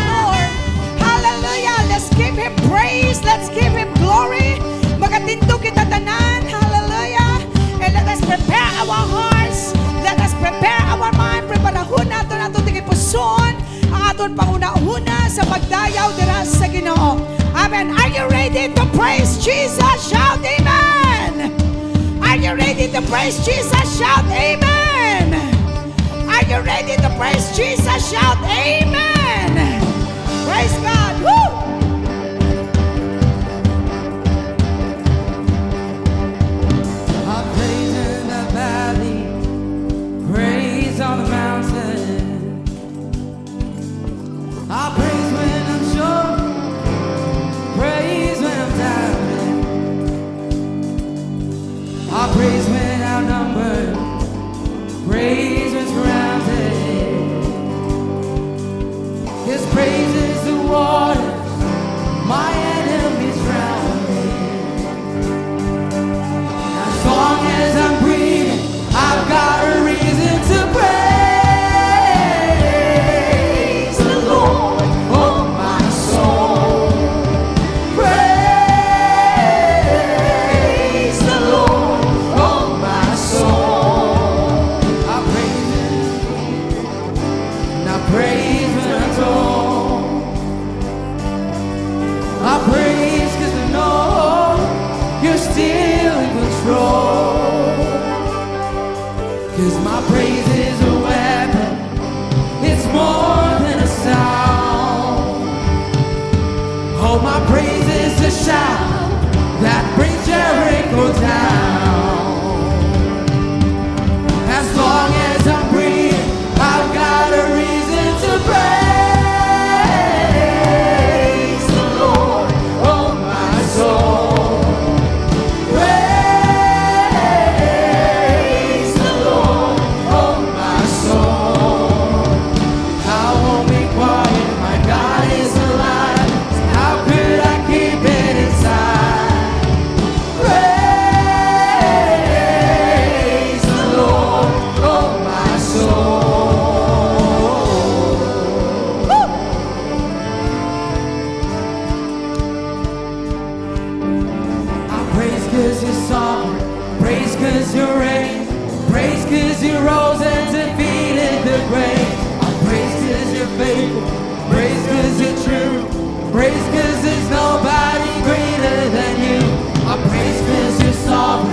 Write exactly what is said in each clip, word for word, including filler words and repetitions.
Lord. Hallelujah. Let's give Him praise. Let's give Him glory. Magatindog kita tanan. Hallelujah. And let us prepare our hearts. Let us prepare our mind. Preparahon naton aton tingin puson ang aton panghunahuna sa pagdayaw dira sa Ginoo. Amen. Are you ready to praise Jesus? Shout amen. Are you ready to praise Jesus? Shout amen. Are you ready to praise Jesus? Shout amen. Praise God. Woo! I praise in the valley, praise on the mountain. I praise when I'm sure, praise when I'm doubting. I praise when outnumbered, praise when surrounded. His praise is the water my enemies drown in. As long as I'm breathing, I've got a reason to praise the Lord, oh my soul. Praise the Lord, oh my soul. I praise Him, and I praise when I don't. I praise 'cause I know you're still in control. 'Cause my praise is a weapon, it's more than a sound. Oh, my praise is a shout that brings Jericho down. As long as I'm breathing, I've got a reason to praise the Lord, oh my soul. Praise the Lord, oh my soul. I won't be quiet, my God is alive. How could I keep it inside? Praise the Lord, oh my soul. Woo! I praise 'cause you're sovereign. Praise 'cause you reign. Praise 'cause you rose and defeated the grave. I praise 'cause you're faithful. Praise 'cause you're true. Praise 'cause there's nobody greater than you. I praise 'cause you're sovereign.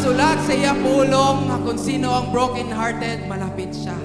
Sulat sa iya pulong nga kung sino ang broken-hearted, malapit siya.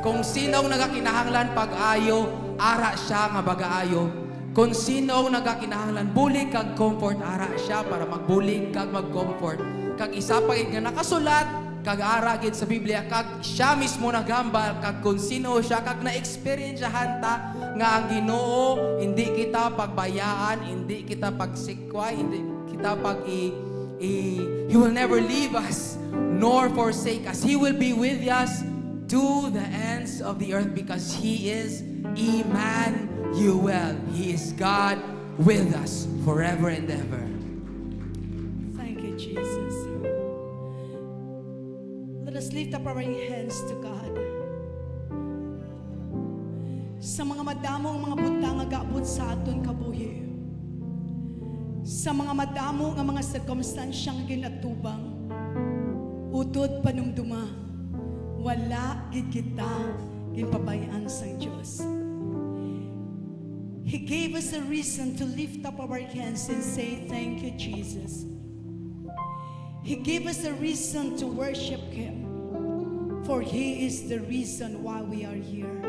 Kung sino ang nagakinahanglan pag-ayo, ara siya nga magaayo. Kung sino ang nagakinahanglan bulig kag comfort, ara siya para magbulig kag mag-comfort. Kag isa pa gid nga nakasulat, kag ara gid sa Biblia, kag siya mismo naghambal, kag kung sino siya, kag na-experiensyahan ta nga ang Ginoo, hindi kita pagbayaan, hindi kita pagsikway, hindi kita pag i-, i-, He will never leave us nor forsake us. He will be with us to the ends of the earth because He is Emmanuel. He is God with us forever and ever. Thank you, Jesus. Let us lift up our hands to God. Sa mga madamo nga mga butang nga gaabot sa aton kabuhi, sa mga madamo nga mga sirkumstansya nga ginatubang, utod panumduma, wala gid kita ginpabay-an sang Dios. He gave us a reason to lift up our hands and say, "Thank you, Jesus." He gave us a reason to worship Him, for He is the reason why we are here.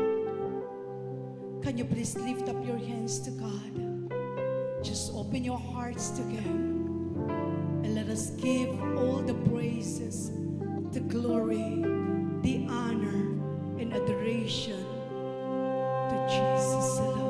Can you please lift up your hands to God? Just open your hearts to Him, and let us give all the praises, the glory, the honor, and adoration to Jesus alone.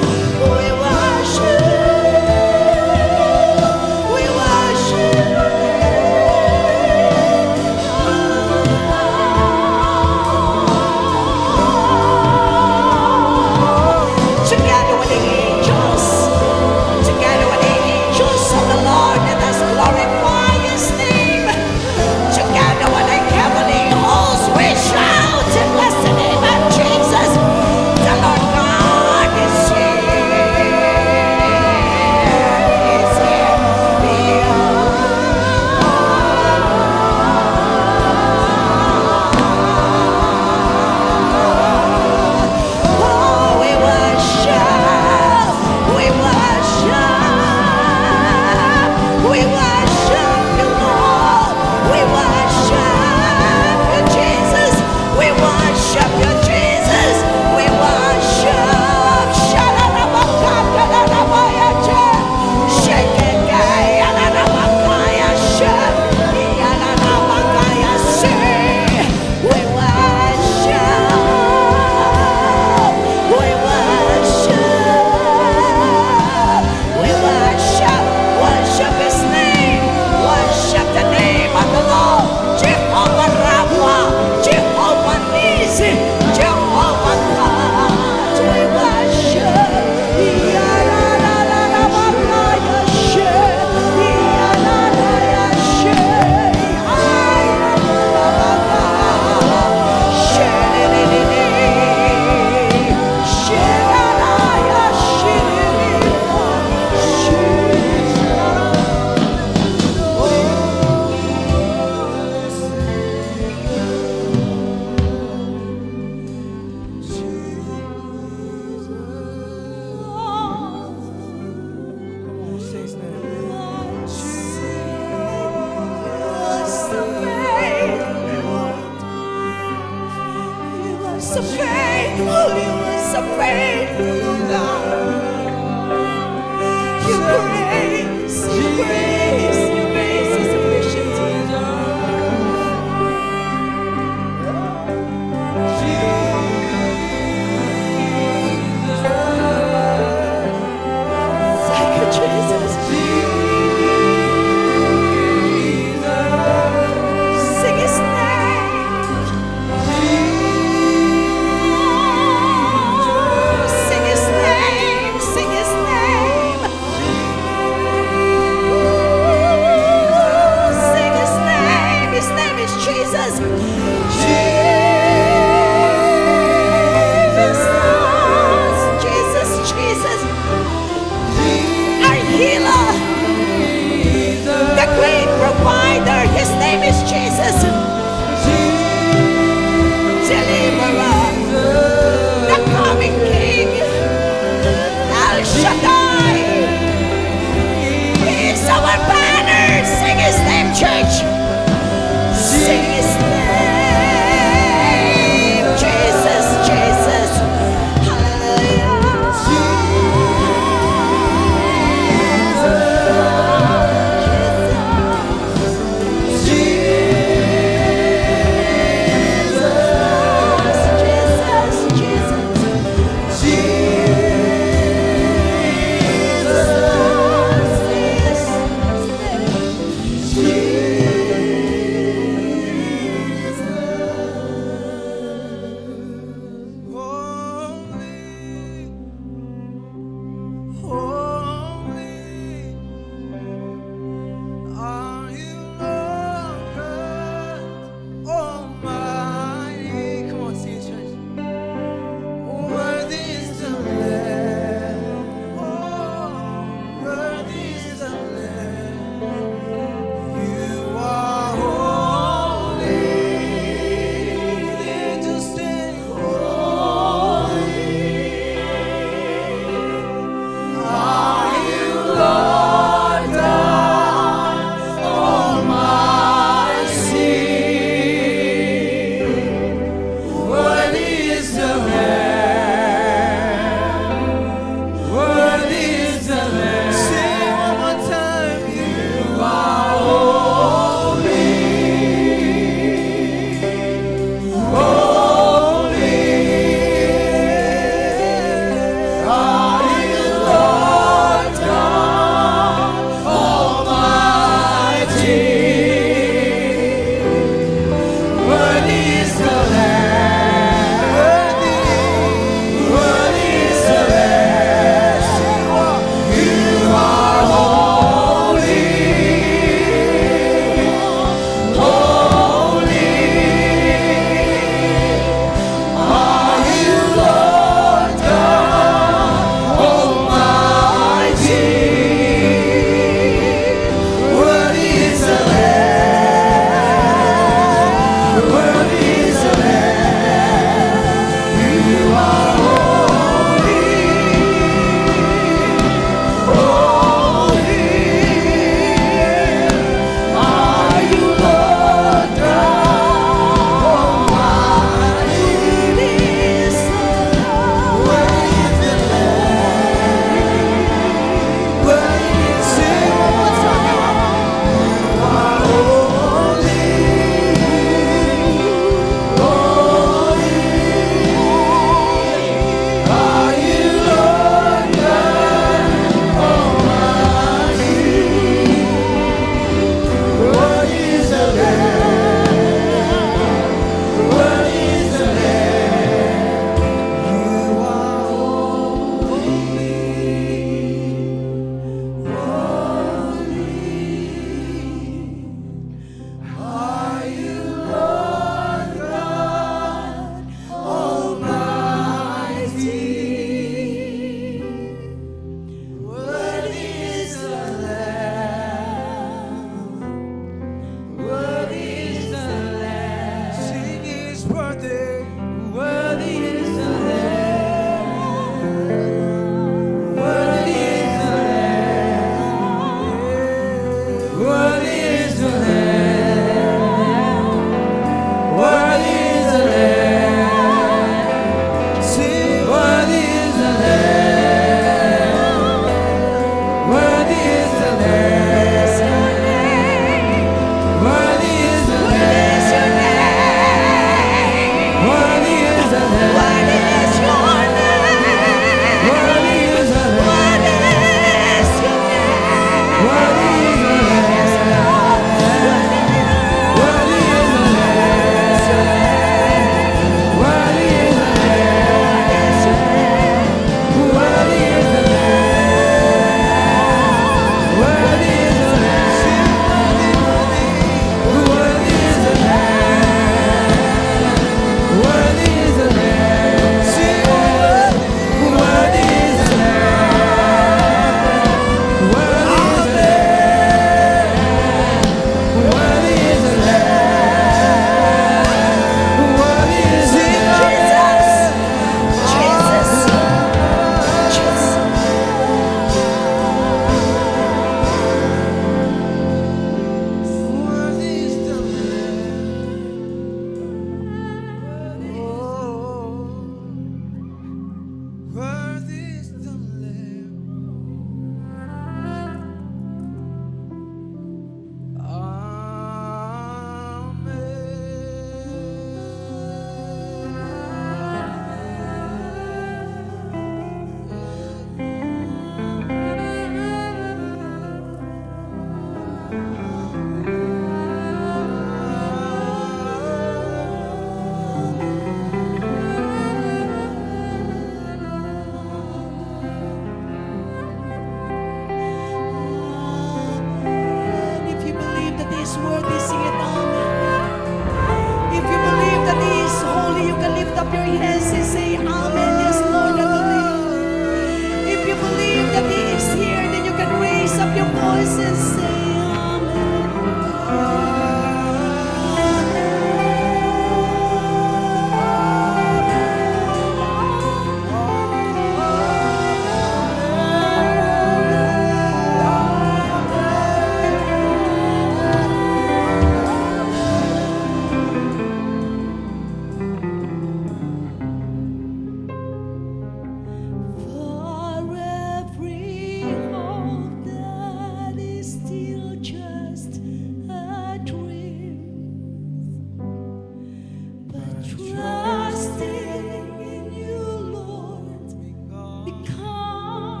become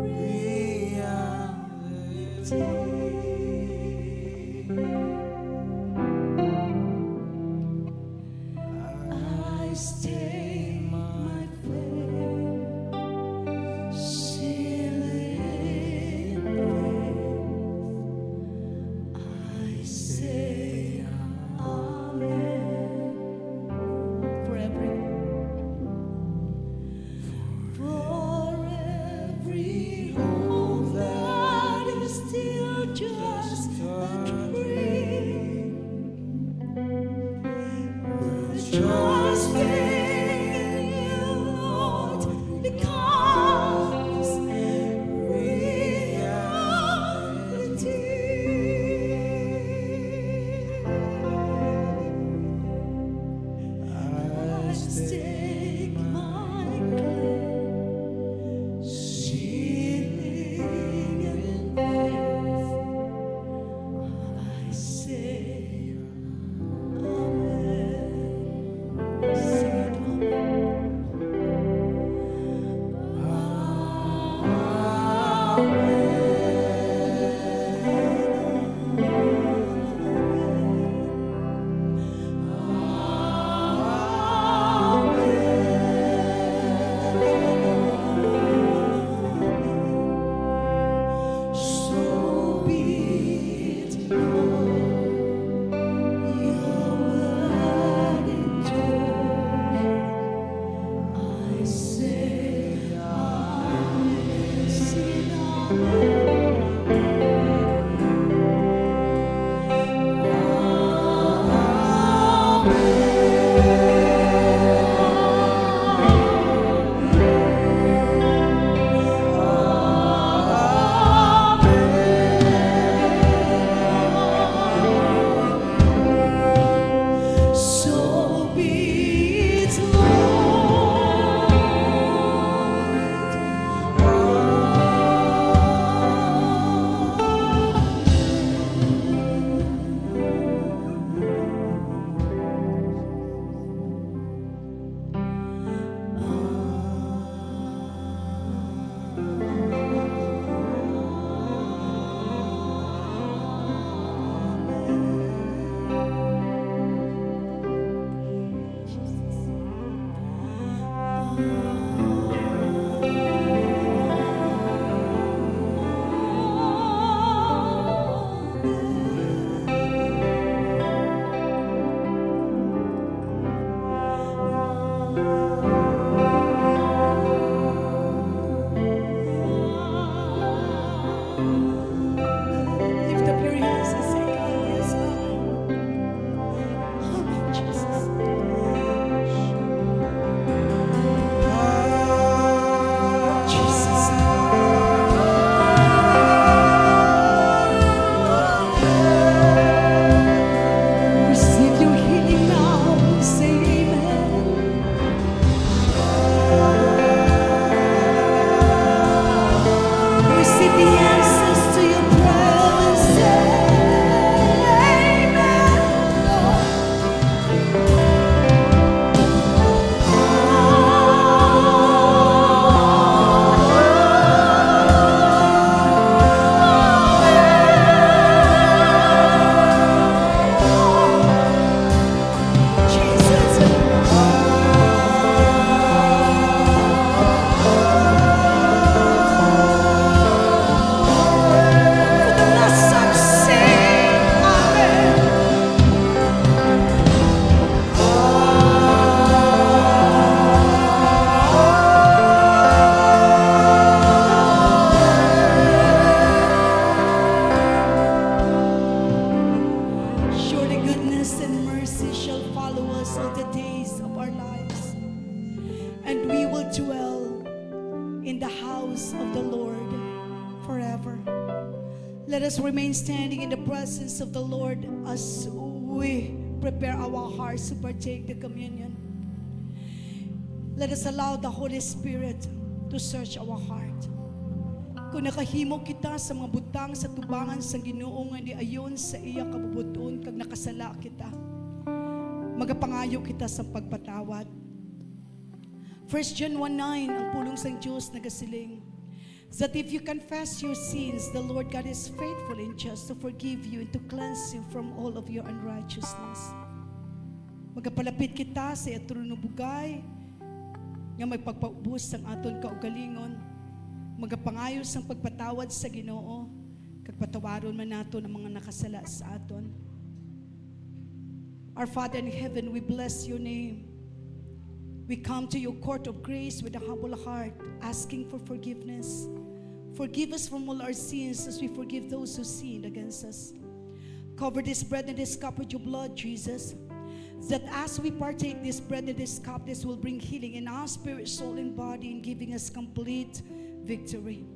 reality. I stake my faith, sealing faith. I say amen. For every, for every hope that is still just a dream. Trusting in you, Lord, becomes reality. I stake my claim, sealing in faith. I say, amen. Sing it, amen. Amen. So be it, Lord, your word endures. I say, amen. Sing it out. So be it, Lord. Lift up your hands and say, God, yes, Lord. Amen, Jesus. Jesus. Receive your healing now. Say amen. Receive the answers to your prayers. Say amen, Lord. Jesus. For the last time, say amen. Surely goodness and mercy shall follow us all the days of our lives, and we will dwell in the house of the Lord forever. Let us remain standing in the presence of the Lord as we prepare our hearts to partake the communion. Let us allow the Holy Spirit to search our heart. Kung nakahimo kita sa mga butang sa tubangan sang Ginoo nga niayon sa iya kabubut-on kag nakasala kita, magapangayo kita sa pagpatawad. First John one nine, ang pulong sang Dios nagasiling, that if you confess your sins, the Lord God is faithful and just to forgive you and to cleanse you from all of your unrighteousness. Magapalapit kita sa iya trono bugay, nga magpagpaubos sang aton kaugalingon, magapangayo sang pagpatawad sa Ginoo, kag patawaron man naton ang mga nakasala sa aton. Our Father in heaven, we bless your name. We come to your court of grace with a humble heart, asking for forgiveness. Forgive us from all our sins as we forgive those who sin against us. Cover this bread and this cup with your blood, Jesus, that as we partake this bread and this cup, this will bring healing in our spirit, soul, and body, and giving us complete victory.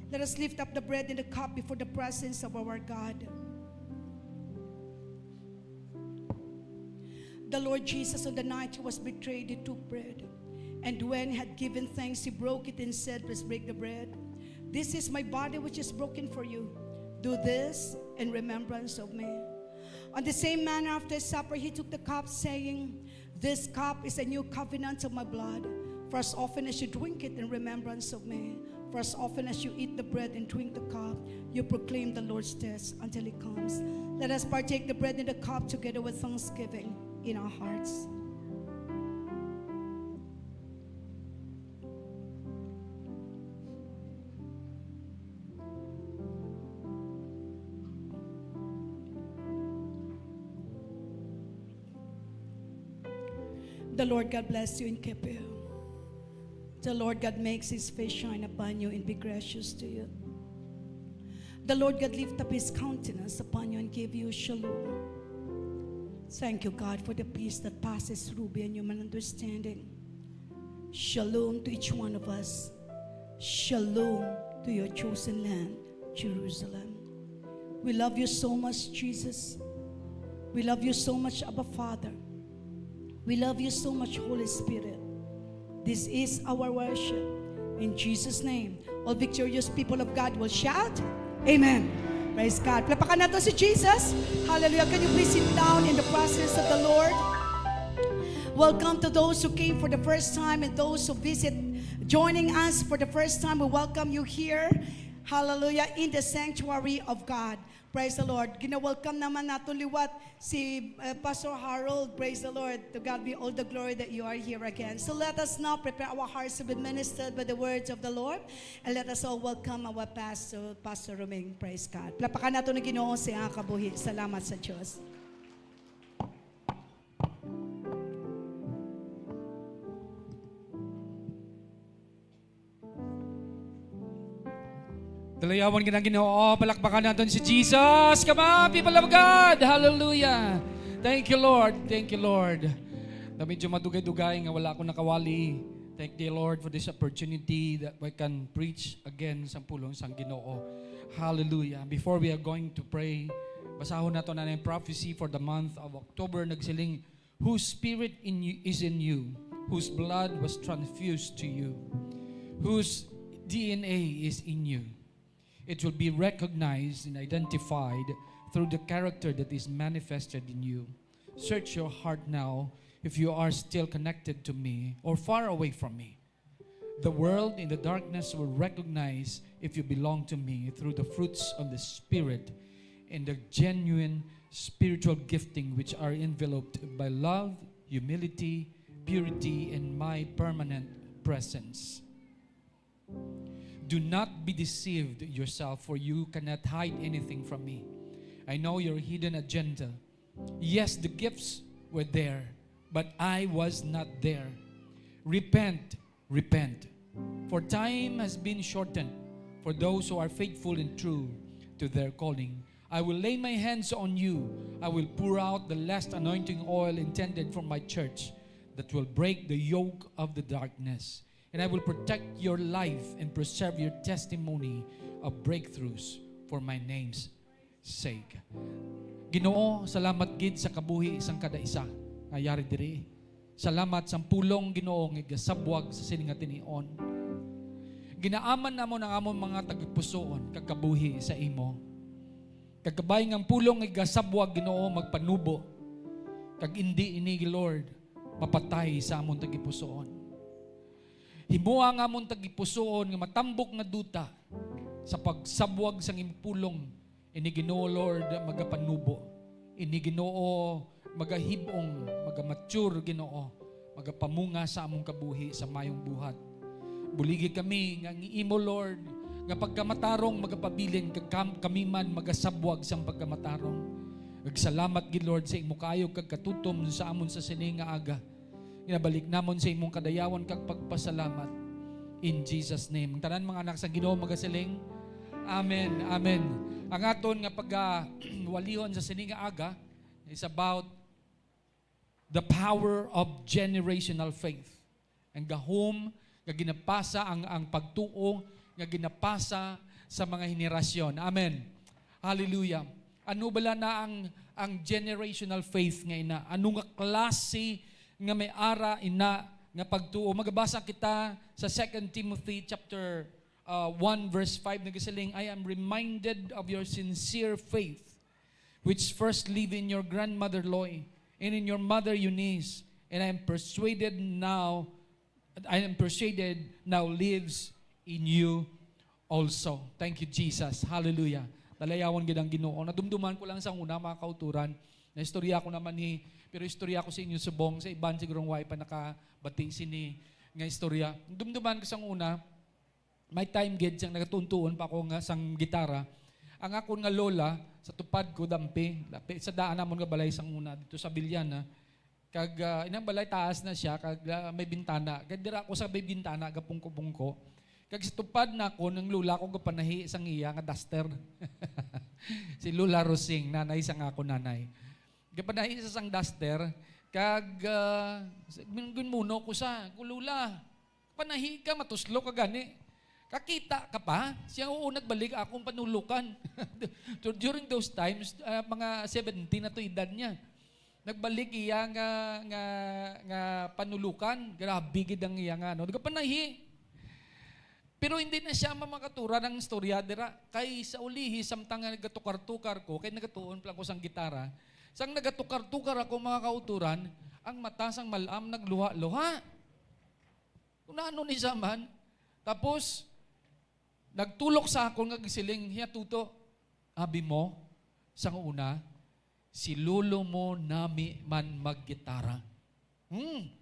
Let us lift up the bread and the cup before the presence of our God. The Lord Jesus, on the night he was betrayed, he took bread. And when he had given thanks, he broke it and said, "Let's break the bread. This is my body which is broken for you. Do this in remembrance of me." On the same manner, after supper, he took the cup, saying, "This cup is a new covenant of my blood. For as often as you drink it in remembrance of me." For as often as you eat the bread and drink the cup, you proclaim the Lord's death until he comes. Let us partake the bread and the cup together with thanksgiving in our hearts. The Lord God bless you and keep you. The Lord God makes his face shine upon you and be gracious to you. The Lord God lift up his countenance upon you and give you shalom. Thank you, God, for the peace that passes through beyond human understanding. Shalom to each one of us. Shalom to your chosen land, Jerusalem. We love you so much, Jesus. We love you so much, Abba Father. We love you so much, Holy Spirit. This is our worship. In Jesus' name, all victorious people of God will shout, "Amen." Praise God. Palapakan nato si Jesus. Hallelujah. Can you please sit down in the presence of the Lord? Welcome to those who came for the first time and those who visit, joining us for the first time. We welcome you here. Hallelujah. In the sanctuary of God. Praise the Lord. Gina-welcome naman nato liwat si, uh, Pastor Harold. Praise the Lord. To God be all the glory that you are here again. So let us now prepare our hearts to be ministered by the words of the Lord. And let us all welcome our pastor, Pastor Roming. Praise God. Palapakan nato ng Ginoo sa iyang kabuhi. Salamat sa Diyos. Dalayawan ka ng Ginoo. Palakpakan natin si Jesus. Come on, people of God. Hallelujah. Thank you, Lord. Thank you, Lord. Na medyo madugay-dugay nga wala akong nakawali. Thank the Lord for this opportunity that we can preach again sa pulong sang Ginoo. Hallelujah. Before we are going to pray, basahon nato na ang prophecy for the month of October. Nagsiling, "Whose spirit in you, is in you, whose blood was transfused to you, whose D N A is in you. It will be recognized and identified through the character that is manifested in you. Search your heart now if you are still connected to me or far away from me. The world in the darkness will recognize if you belong to me through the fruits of the Spirit and the genuine spiritual gifting which are enveloped by love, humility, purity, and my permanent presence." Do not be deceived yourself, for you cannot hide anything from me. I know your hidden agenda. Yes, the gifts were there, but I was not there. Repent, repent. For time has been shortened for those who are faithful and true to their calling. I will lay my hands on you. I will pour out the last anointing oil intended for my church that will break the yoke of the darkness. And I will protect your life and preserve your testimony of breakthroughs for my name's sake. Ginoo, salamat gid sa kabuhi sang kada isa nga yari diri. Salamat sa pulong, Ginoo, nga gasabwag sa sini nga tinion. Ginaaman namon ang amon mga tagipusoon kag kabuhi sa imo. Kag kabay nga ang pulong nga gasabwag, Ginoo, magpanubo. Kag indi ini, Lord, mapatay sa amon tagipusoon. Himoa nga amon tagipusoon nga matambok nga duta sa pagsabwag sang imong pulong. Ini, Ginoo, Lord, magapanubo. Ini, Ginoo, magahib-ong, magamature, Ginoo, magapamunga sa among kabuhi sa mayong buhat. Buligi kami nga ang imo, Lord, nga pagkamatarong magapabilin, kag kam-, kami man magasabwag sang pagkamatarong. Nagsalamat gid, Lord, sa imo kaayog kag katutom sa amon sa sini nga aga. Ginabalik namon sa imong kadayawan kag pagpasalamat. In Jesus' name. Ang tanan, mga anak sa Ginoo, magasiling, "Amen, amen." Ang aton nga pagawalihon sa sini nga aga is about the power of generational faith. Ang gahom nga ginapasa, ang, ang pagtuo nga ginapasa sa mga henerasyon. Amen. Hallelujah. Ano bala na ang, ang generational faith nga ina? Ano nga klase nga may ara ina nga pagtuo? Magabasa kita sa Second Timothy chapter, uh, one verse five, nagasiling, "I am reminded of your sincere faith, which first lived in your grandmother Lois and in your mother Eunice, and I am persuaded now, I am persuaded now lives in you also." Thank you, Jesus. Hallelujah. Dalayawon gid ang Ginoo. Nadumduman ko lang sa una, mga kauturan, na istorya ko naman ni, pero istorya ko sa inyo subong, sa iban siguro nga wala pa nakabati sini nga istorya. Nadumduman ko sa una, may time gid sang nagatuon-tuon pa ako nga sang gitara. Ang akon nga lola, sa tupad ko, dampi, lapi, sa daan namon nga balay sang una, dito sa Villana. Kag, ah, inang balay taas na siya, kag, ah, may bintana. Kag dira ako sa may bintana, gapungko-pungko. Kag sa tupad na ako, ang lola ko gapanahi sang iya nga duster. Si Lola Rosing, nanay sang akon nanay. Gapanahi sa sang duster, kag, ah, ginmuno ko sa, ko, "Lola, panahi ka, matuslo ka gani. Kakita ka pa?" Siya, "Oo, nagbalik akong panulukan." So, during those times, ah, mga seventeen na to edad niya. Nagbalik iya nga, nga, nga panulukan. Grabe gid ang iya nga, ano. Nagapanahi. Pero hindi na siya mamakaturan ang istorya dira. Kay sa ulihi, samtang nga nagatukar-tukar ko, kay nagatuon pa lang ko sang gitara, sang nagatukar-tukar ako, mga kauturan, ang mata sang mal-am nagluha-luha. Kung ano ni siya man. Tapos, nagtulok sa akon nga gisiling, "Hiya, Tuto, abi mo, sang una, si lolo mo nami man maggitara." Hmm.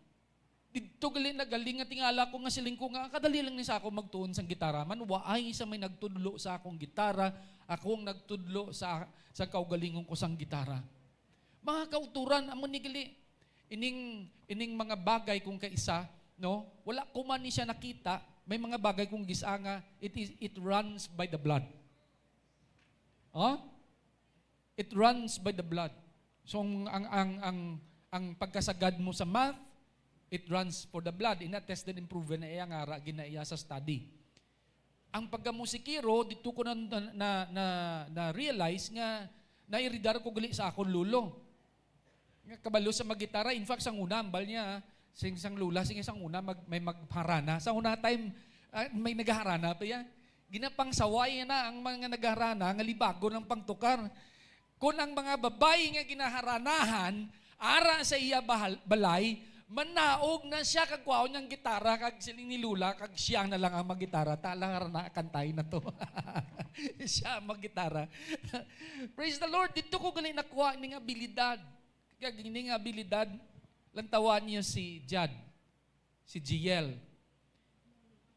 Didto gali nagaling nga tingala ko nga siling ko nga, "Kadali lang ni sa ako magtuon sang gitara man. Waay sa may nagtudlo sa akong gitara, ako ang nagtudlo sa, sa kaugalingon ko sang gitara." Mga kauturan, amo ni gali, ining, ining mga bagay kung kaisa, no? Wala ko man ni siya nakita, may mga bagay kung gis-a nga, it is, it runs by the blood. Oh? It runs by the blood. So, ang, ang, ang, ang, ang pagkasagad mo sa math, it runs for the blood. Ina, tested and proven na iya nga ara, gina iya sa study. Ang pagkamusikero, dito ko na, na, na, na, na-realize nga nairidar ko gali sa akon lolo. Nga kabalo sa maggitara. In fact, sang una, ambal niya, sing, sang lula, sing sang una, mag, may magharana. Sa una time, ah, may nagharana pa yan. Ginapangsaway na ang mga nagharana, nga libagon ang pangtukar. Kung ang mga babayi nga ginaharanahan, ara sa iya bahal-, balay, manaog na siya kag kwaon niyang gitara kag siling ni Lola, kag siya na lang ang maggitara. Ta lang, ara na, kantay na to. Siya ang maggitara. Praise the Lord. Dito ko gani nakuha ning abilidad. Kag ning abilidad, lantawan niyo si Jad, si Jiel.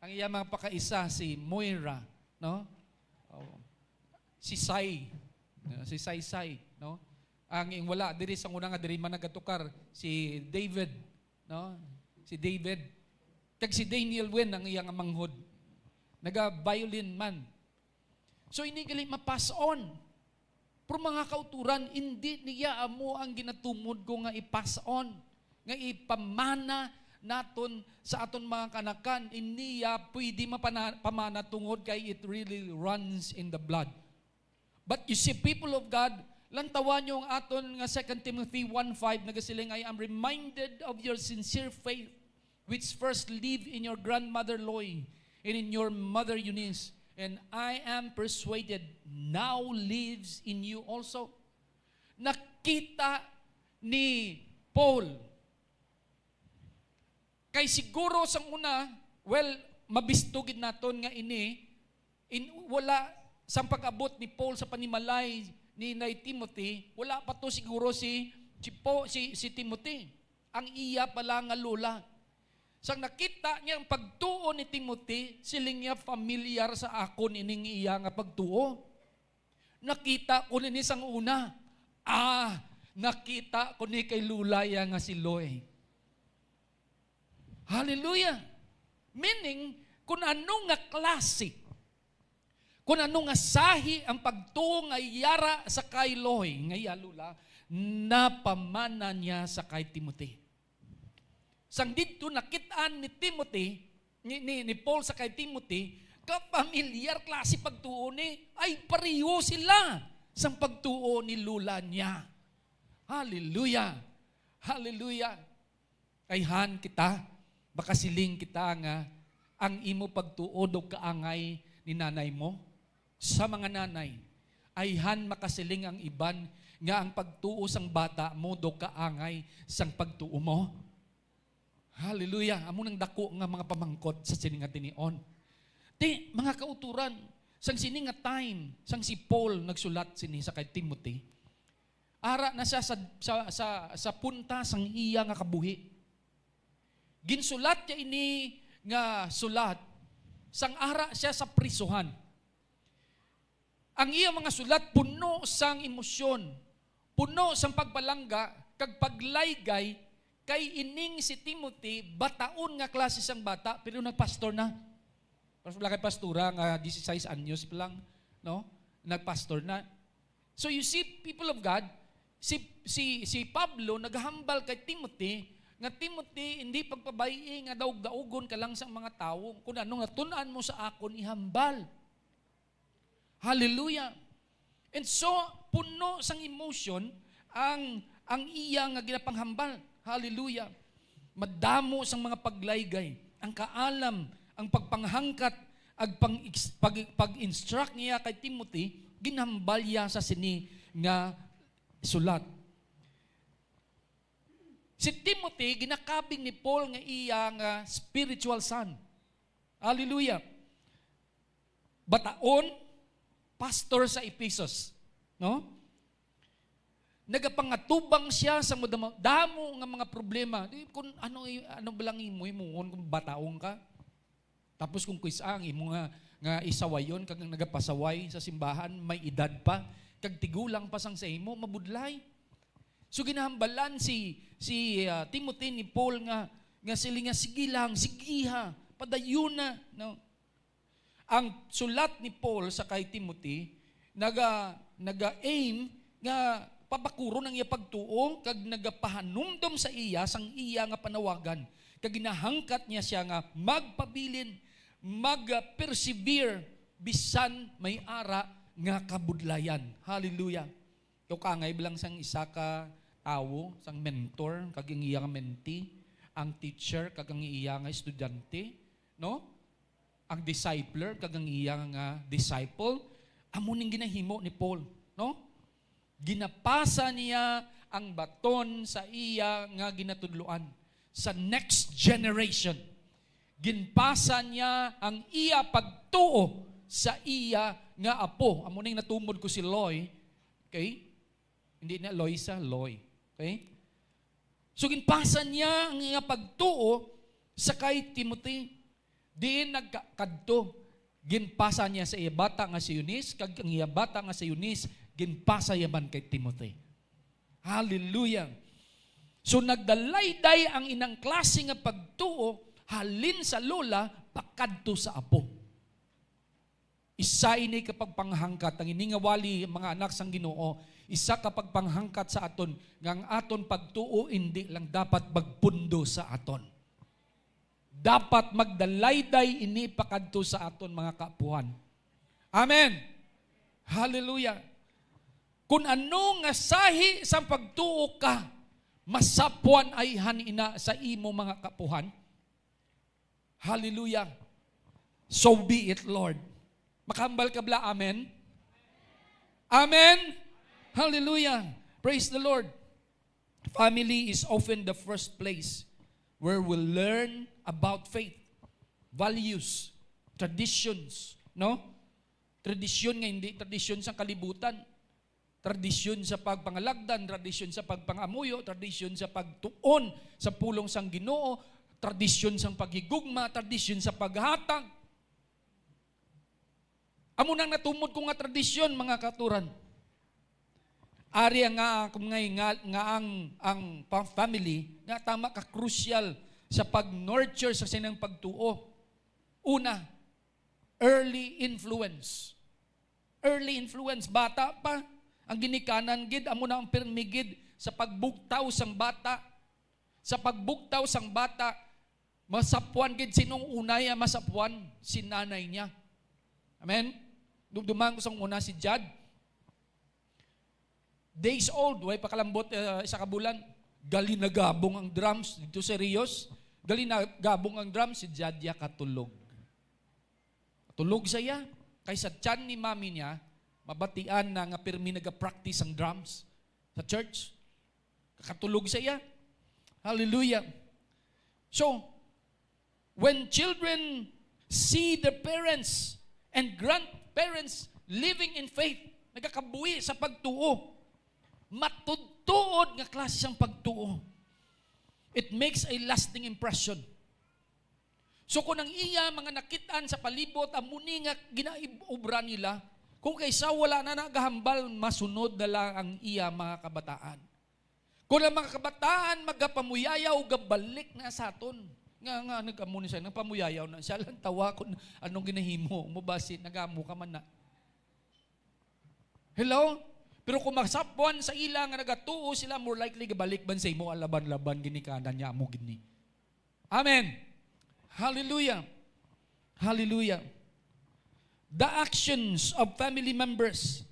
Ang iya mga pakaisa, si Moira, no? Oh. Si Sai, no? Si Sai Sai, no? Ang ing wala diri sa una nga diri man nagatukar, si David, no? Si David. Kag si Daniel Wynn ang iya nga manghod. Naga-violin man. So, ini gali ma-pass on. Pero mga kauturan, hindi niya amo ang ginatumod ko nga i-pass on, nga ipamana naton sa aton mga kanakan. Hindi ya pwede mapana-, pamana tungod kay it really runs in the blood. But you see, people of God, lantawan niyo ang aton nga Second Timothy one five, nagasiling, "I am reminded of your sincere faith, which first lived in your grandmother Loy and in your mother Eunice, and I am persuaded now lives in you also." Nakita ni Paul. Kay siguro sang una, Well, mabisto gid naton nga ini, in, wala, sang pag-abot ni Paul sa panimalay ni Nay Timothy, wala pa to siguro si, si, Po, si, si Timothy, ang iya pala nga lola. Sang nakita niya ang pagtuo ni Timothy, siling niya, "Familiar sa akon ining iya nga pagtuo. Nakita ko nini sang una. Ah, nakita ko ni kay lola ya nga si Loy." Hallelujah! Meaning, kung ano nga klase, kung ano nga sahi ang pagtuo nga yara sa kay Loy, nga iya lola, napamana niya sa kay Timothy. Sang didto nakit-an ni Timothy, ni, ni, ni Paul sa kay Timothy, ka familiar klase pagtuo ni, ay pareho sila sang pagtuo ni lola niya. Hallelujah! Hallelujah! Ayhan kita, makasiling kita nga ang imo pagtuo daw kaangay ni nanay mo. Sa mga nanay, ayhan makasiling ang iban nga ang pagtuo sang bata mo daw kaangay sang pagtuo mo. Hallelujah! Amo nang dako nga mga pamangkot sa sini nga tinion. Ti, mga kauturan, sang sini nga time, sang si Paul nagsulat sini sa kay Timothy, ara na siya sa, sa, sa, sa punta sang iya nga kabuhi. Ginsulat niya ini nga sulat sang ara siya sa prisuhan. Ang iya mga sulat puno sang emosyon, puno sang pagpalangga kag paglaygay, kay ining si Timothy bataon nga klase sang bata, pero nagpastor na. Mas wala kay pastora nga dieciséis anyos pa lang, no? Nagpastor na. So you see, people of God, si, si, si Pablo naghambal kay Timothy nga, "Timothy, hindi pagpabay-i nga daog-daogon ka lang sa mga tawo. Kung anong natun-an mo sa akon, ihambal." Hallelujah. And so, puno sang emotion ang, ang iya nga ginapanghambal. Hallelujah. Madamo sang mga paglaygay, ang kaalam, ang pagpanghangkat, ag pang, pag, pag-instruct niya kay Timothy, ginhambal niya sa sini nga sulat. Si Timothy, ginakabig ni Paul nga iya nga spiritual son. Hallelujah. Bataon, pastor sa Ephesus, no? Nagapangatubang siya sa madamo, damo nga mga problema. Di, kung ano, ano ba lang imo, himuon kung bataon ka? Tapos kung kuis ang imo nga, nga isawayon, kag ang nagapasaway sa simbahan, may edad pa, kag tigulang pa sang sa imo, mabudlay. So, ginahambalan si, si, ah, Timothy ni Paul nga, nga sila nga, "Sige lang, sige ha, padayon na." No? Ang sulat ni Paul sa kay Timothy, naga, naga-aim nga pabakuron ang iya pagtuo, kag nagapahanumdom sa iya sang iya nga panawagan, kag ginahangkat niya siya nga magpabilin, mag-persevere, bisan may ara nga kabudlayan. Hallelujah! Ikaw, kaangay ba lang sang isa ka tawo, sang mentor, kag ang iya nga mentee, ang teacher, kag ang iya nga estudyante, no? Ang discipler, kag ang iya nga disciple, amo ning ginahimo ni Paul, no? Ginapasa niya ang baton sa iya nga ginatudloan sa next generation. Ginpasa niya ang iya pagtuo sa iya nga apo. Amo ning natumod ko si Loy. Okay? Hindi na Loisa, Loy. Okay? So, ginpasa niya ang iya pagtuo sa kay Timothy. Diin nagkadto, ginpasa niya sa iya bata nga si Eunice, kag ang iya bata nga si Eunice, ginpasa niya man kay Timothy. Hallelujah! So, nagdalayday ang inang klase nga pagtuo halin sa lola pakadto sa apo. Isa ini ka pagpanghangkat, ang ini nga wali, mga anak sang Ginoo, isa ka pagpanghangkat sa aton nga ang aton pagtuo indi lang dapat magpundo sa aton. Dapat magdalayday ini pakadto sa aton mga kaapuhan. Amen. Hallelujah. Kun ano nga sahi sang pagtuo ka, masapwan ayhan ina sa imo mga kaapuhan. Hallelujah. So be it, Lord. Makahambal ka bala, amen? Amen? Hallelujah. Praise the Lord. Family is often the first place where we learn about faith. values, traditions, no? Tradisyon nga hindi tradisyon sa kalibutan. Tradisyon sa pagpangalagdan, tradisyon sa pagpangamuyo, tradisyon sa pagtuon sa pulong sang Ginoo, tradisyon sang paghigugma, tradisyon sa paghatag. Amo nang natumod ko nga tradisyon, mga katuran. Ari nga, nga, nga ang, ang pa-, family nga tama ka crucial sa pag-nurture sa sinang pagtuo. Una, early influence. Early influence, bata pa. Ang ginikanan gid, amo na ang pirmi gid sa pagbugtaw sang bata. Sa pagbugtaw sang bata, masapwan gid. Sinong unay ang masapwan? Si nanay niya. Amen? Dumduman ko sang una si Jad. Days old, way pa kalambot, uh, isa ka bulan. Gali nagabong ang drums dito sa Rios. Gali nagabong ang drums, si Jad ya katulog. Katulog sa iya. Kay sa tiyan ni mami niya, mabatian na nga pirmi nagapractice ang drums sa church. Kakatulog sa iya. Hallelujah. So, when children see their parents and grandparents living in faith, nagakabuhi sa pagtuo, matudtuod nga klase sang pagtuo, it makes a lasting impression. So, kung ang iya mga nakitaan sa palibot, amo ni nga ginaobra nila, kung kaysa wala na nagahambal, masunod na lang ang iya mga kabataan. Kung ang mga kabataan magapamuyayaw, gabalik na sa aton. Nga, nga, nag-amo ni siya, nagpamuyayaw na siya. Lang tawa kung anong ginahimo mo, basi nagamo ka man na. Hello? Pero kung masapwan sa ila nga nagatuo sila, more likely gabalik man sa imo ang laban-laban, ginikanan niya amo gini. Amen. Hallelujah. Hallelujah. The actions of family members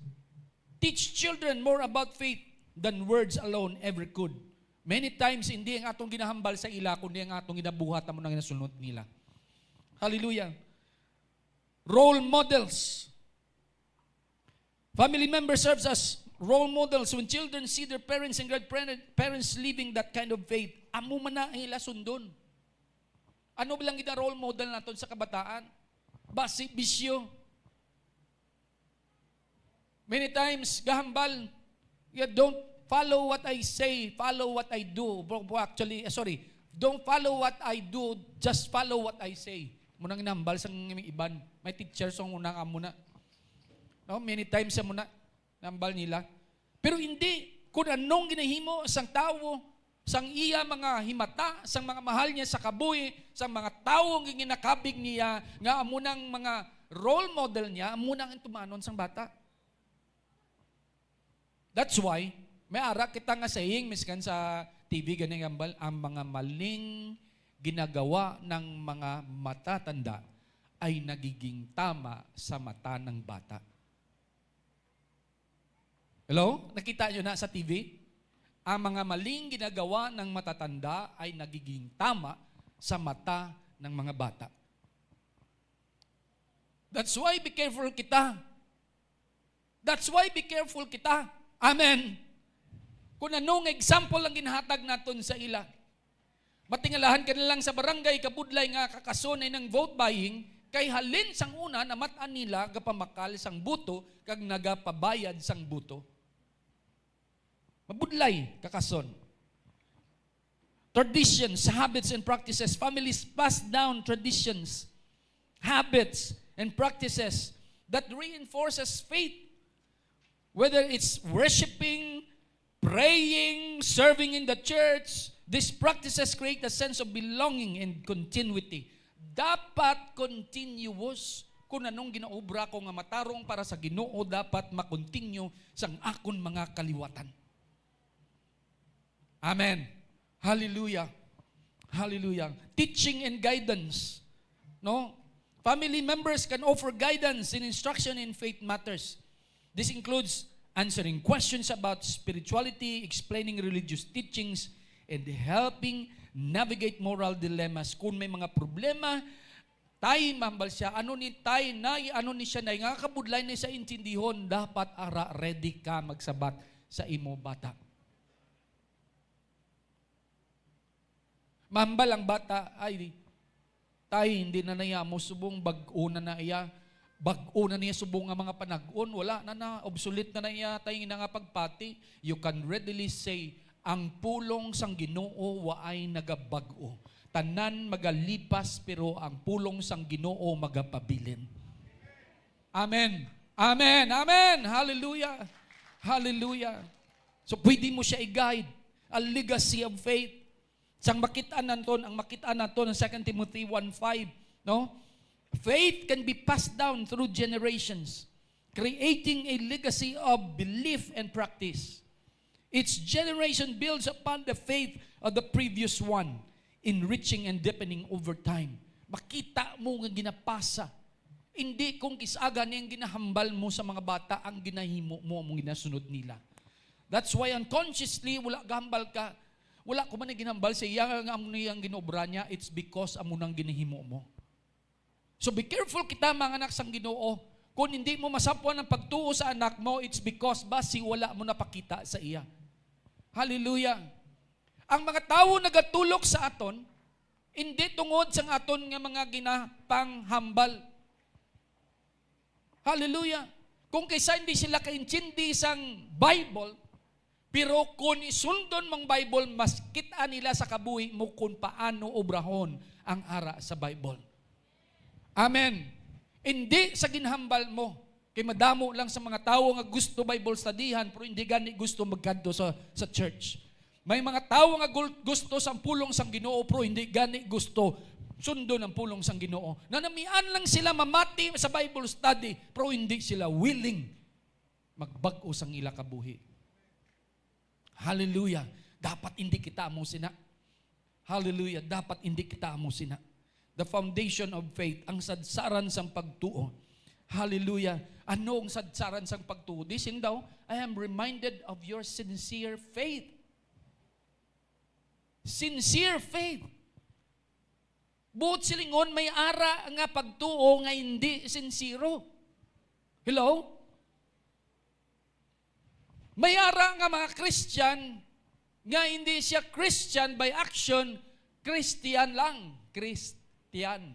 teach children more about faith than words alone ever could. Many times, hindi ang atong ginahambal sa ila, kundi ang atong ginabuhat amo nang ginasunod nila. Hallelujah. Role models. Family members serves as role models when children see their parents and grandparents living that kind of faith. Amo man na ang ila sundon. Ano ba lang gid ang role model naton sa kabataan? Basi bisyo. Many times, gahambal, "Yeah, don't follow what I say, follow what I do." Bo-, bo-, actually, eh, sorry, "Don't follow what I do, just follow what I say." Muna nga nahambal sa mga iban. May teacher sa una nga muna. No, many times sa muna, nahambal nila. Pero hindi, kung anong ginahimo sang tawo, sang iya mga himata, sang mga mahal niya sa kabuhi, sang mga tawo nga ginakabig niya, nga amo nang mga role model niya, amo nang tumanon sang bata. That's why, may ara kita nga saying, miskan sa T V, gani nga hambal, "Ang mga maling ginagawa ng mga matatanda ay nagiging tama sa mata ng bata." Hello? Nakita nyo na sa T V? Ang mga maling ginagawa ng matatanda ay nagiging tama sa mata ng mga bata. That's why be careful kita. That's why be careful kita. Amen. Kung anong example ang ginhatag naton sa ila. Matingalahan ka na lang sa barangay, kabudlay nga kakason ay nang vote buying, kay halin sang una namat-an nila gapamakal sang buto kag nagapabayad sang buto. Mabudlay kakason. Traditions, habits, and practices. Families pass down traditions, habits, and practices that reinforces faith. Whether it's worshiping, praying, serving in the church, these practices create a sense of belonging and continuity. Dapat continuous. Kung anong ginaobra ko nga matarong para sa Ginoo, dapat makontinyo sang akon mga kaliwatan. Amen. Hallelujah. Hallelujah. Teaching and guidance. No? Family members can offer guidance and instruction in faith matters. This includes answering questions about spirituality, explaining religious teachings, and helping navigate moral dilemmas. Kung may mga problema, tay, mahambal siya, ano ni tay, nay, ano ni siya, nay, nga kabudlay ni sa intindihon, dapat ara ready ka magsabat sa imo bata. Mahambal ang bata, ay, Tay, hindi na niya mo subong, bag-o na na iya. Bag-o na niya subong nga mga panag-on. Wala na na, obsolete na na iya, tay, na nga pagpati. You can readily say, "Ang pulong sang Ginoo waay nagabag-o. Tanan magalipas, pero ang pulong sang Ginoo magapabilin." Amen. Amen. Amen. Hallelujah. Hallelujah. So, pwede mo siya i-guide. A legacy of faith. Sang makit-an naton, ang makit-an naton ang Second Timothy one five, no? Faith can be passed down through generations, creating a legacy of belief and practice. Each generation builds upon the faith of the previous one, enriching and deepening over time. Makita mo nga ginapasa. Hindi kung kis-a gani ang ginahambal mo sa mga bata, ang ginahimo mo, ang ginasunod nila. That's why unconsciously, wala gahambal ka. Wala ko man ginambal sa iya nga amo ni ang ginobra niya, it's because amo nang ginahimo mo. So be careful kita, mga anak sang Ginoo. Kung hindi mo masapwan ang pagtuo sa anak mo, it's because basi wala mo napakita sa iya. Hallelujah. Ang mga tawo nagatulok sa aton, hindi tungod sang aton nga mga ginapanghambal. Hallelujah. Kung kaysa hindi sila kaintindi sang Bible, pero kung isundon mang Bible, mas kita nila sa kabuhi mo kung paano obrahon ang ara sa Bible. Amen. Hindi sa ginhambal mo. Kay madamo lang sa mga tawo nga gusto Bible studyhan, pero hindi gani gusto magkadto sa, sa church. May mga tawo nga gul-, gusto sa pulong sang Ginoo, pero hindi gani gusto sundon ang pulong sang Ginoo. Nanamian lang sila mamati sa Bible study, pero hindi sila willing magbag-o sang ila kabuhi. Hallelujah. Dapat hindi kita amo sina. Hallelujah. Dapat hindi kita amo sina. The foundation of faith, ang sadsaran sang pagtuo. Hallelujah. Ano ang sadsaran sang pagtuo? Listen daw, "I am reminded of your sincere faith." Sincere faith. Buot silingon, may ara nga pagtuo nga hindi sinsero. Hello? May ara nga mga Christian nga hindi siya Christian by action, Christian lang. Christian.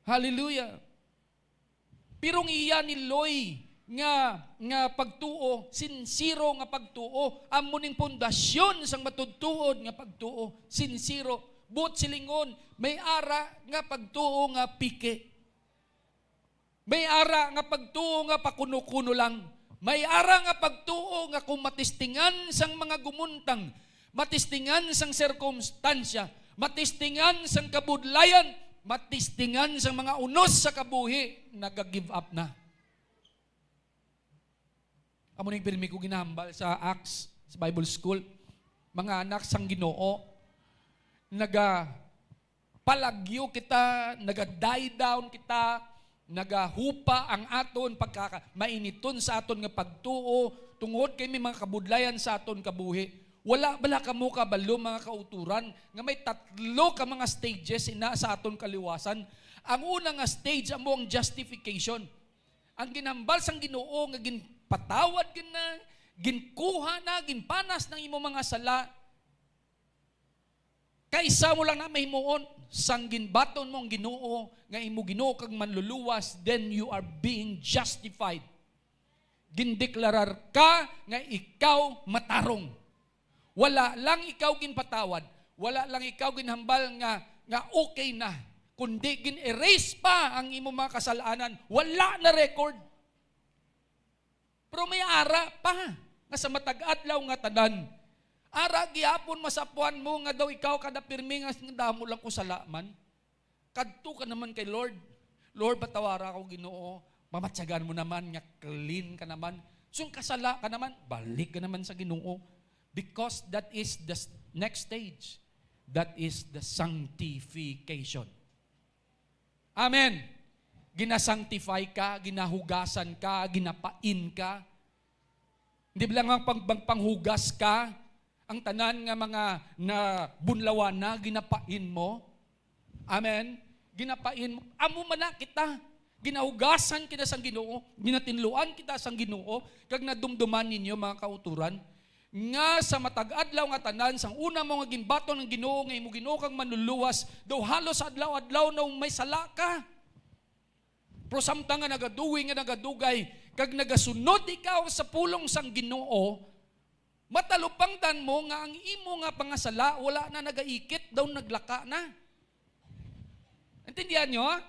Hallelujah. Pero ang iya ni Loy nga, nga pagtuo, sinsero nga pagtuo, amo ning pundasyon sang matuod-tuod nga pagtuo, sinsero. Buot silingon, may ara nga pagtuo nga piki. May ara nga pagtuo nga pakuno-kuno lang. May ara nga pagtuo nga kung matistingan sang mga gumuntang, matistingan sang sirkumstansya, matistingan sang kabudlayan, matistingan sang mga unos sa kabuhi, naga-give up na. Amo ning pirmi ko ginahambal sa Acts, sa Bible School. Mga anak sang Ginoo, naga palagyo kita, naga-die down kita, nagahupa ang aton pagkaka-, mainiton sa aton nga pagtuo, tungod kay may mga kabudlayan sa aton kabuhi. Wala bala kamo kabalo, mga kauturan, nga may tatlo ka mga stages ina sa aton kaliwasan? Ang una nga stage amo ang justification. Ang ginhambal sang Ginoo nga ginpatawad ka na, ginkuha na, ginpanas ng imo mga sala. Kaisa mo lang na mahimuon, sang ginbaton mo ang Ginoo nga imo Ginoo kag Manluluwas, then you are being justified. Gindeklarar ka nga ikaw matarong. Wala lang ikaw ginpatawad, wala lang ikaw ginhambal nga, nga okay na, kundi gin-erase pa ang imo mga kasalanan. Wala na record. Pero may ara pa nga sa matag adlaw nga tanan. Ara gihapon masapuan mo nga daw ikaw kada pirmi nga damo lang ko sala man. Kadto ka naman kay Lord. "Lord, patawara ako, Ginoo." Mamatyagan mo naman nga clean ka naman. So, kasala ka naman, balik ka naman sa Ginoo. Because that is the s-, next stage. That is the sanctification. Amen. Ginasanctify ka, ginahugasan ka, ginapain ka. Hindi ba lang ang pang-, pang-, panghugas ka? Ang tanan nga mga nabunlawan na, ginapain mo. Amen. Ginapain mo. Amo man na kita. Ginahugasan kita sang Ginoo, ginatinluan kita sang Ginoo, kag nadumduman ninyo, mga kauturan, nga sa matag adlaw nga tanan, sang una mo nga ginbaton ang Ginoo nga imo Ginoo kag Manluluwas, daw halos adlaw-adlaw na may sala ka. Pero samtang nga nagadugay nga nagadugay, kag nagasunod ikaw sa pulong sang Ginoo, matalupangdan mo nga ang imo nga pangasala wala na nagaikit, daw naglaka na. Intindihan nyo, ha?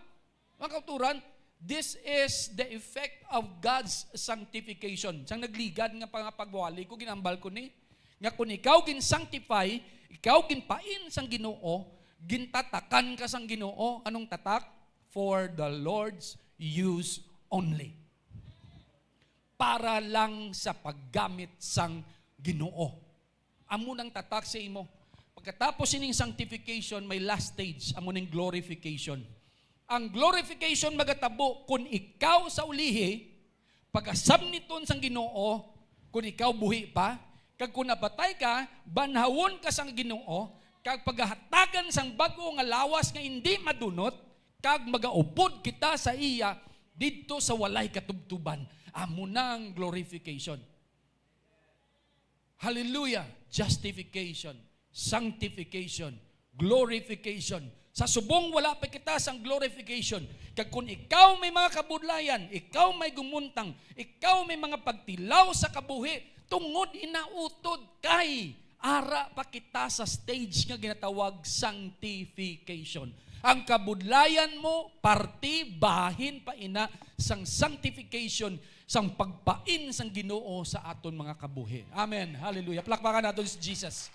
Mga kauturan, this is the effect of God's sanctification. Sang nagligad nga pangapagwali ko, ginambal ko ni, nga kung ikaw gin-sanctify, ikaw ginpain sang Ginoo, gintatakan ka sang Ginoo. Anong tatak? For the Lord's use only. Para lang sa paggamit sang Ginoo. Amo nang tatak sa imo. Pagkatapos sining sanctification, may last stage, amo ning glorification. Ang glorification magatabo kun ikaw sa ulihi, pagasamniton sang Ginoo, kun ikaw buhi pa, kag kun napatay ka, banhawon ka sang Ginoo, kag pagahatagan sang bag-o nga lawas nga indi madunot, kag magaupod kita sa iya didto sa walay katubtuban. Amo na ang glorification. Hallelujah! Justification, sanctification, glorification. Sa subong wala pa kita sang glorification. Kag kun ikaw may mga kabudlayan, ikaw may gumuntang, ikaw may mga pagtilaw sa kabuhi, tungod ina utod kay ara pa kita sa stage nga ginatawag sanctification. Ang kabudlayan mo, parte, bahin pa ina sang sanctification, sang pagpain sang Ginoo sa aton mga kabuhi. Amen. Hallelujah. Palakpakan naton si Jesus.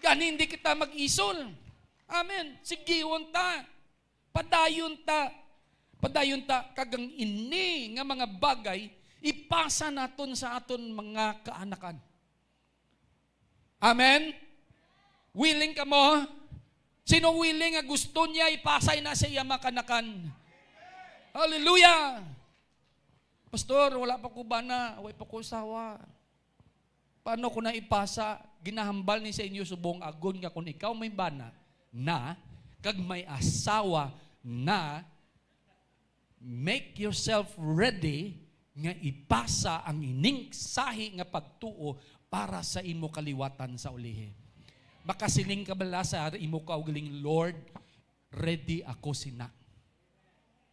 Gani hindi kita mag-isol. Amen. Sigihon ta. Padayon ta. Padayon ta. Kag ang ini nga mga bagay, ipasa naton sa aton mga kaanakan. Amen? Willing ka mo? Sino willing nga gusto niya ipasay na sa iya mga kaanakan? Hallelujah! Pastor, wala pa ko bana, wala pa ko asawa. Paano ko na ipasa? Ginahambal ni sa inyo subong agon nga kung ikaw may bana na, kag may asawa na, make yourself ready nga ipasa ang ining sahi nga pagtuo para sa imo kaliwatan sa ulihi. Makasiling ka bala sa imo kaugaling, "Lord, ready ako sina."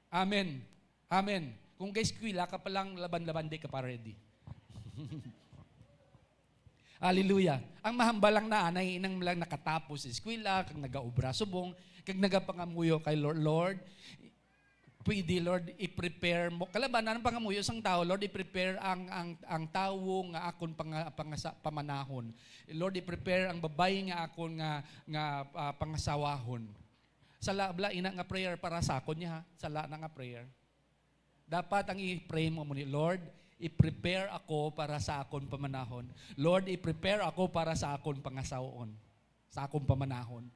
Amen. Amen. Kung ga-eskwela ka pa lang, laban-laban, di ka pa ready. Hallelujah. Ang mahambal lang na, anay inang lang nakatapos sa eskwela, kag nagaobra subong, kag nagapangamuyo kay Lord, "Lord, pwede, Lord, i-prepare mo." Kalabanan ang pangamuyo sang tawo, "Lord, i-prepare ang, ang, ang tawo nga akon panga-, pangasa-, pamanahon. Lord, i-prepare ang babay nga akon nga, nga, ah, pangasawahon." Sala bala ina nga prayer para sa akon niya, ha? Sala na nga prayer. Dapat ang i-pray mo mo ni, "Lord, i-prepare ako para sa akon pamanahon. Lord, i-prepare ako para sa akon pangasawon, sa akon pamanahon."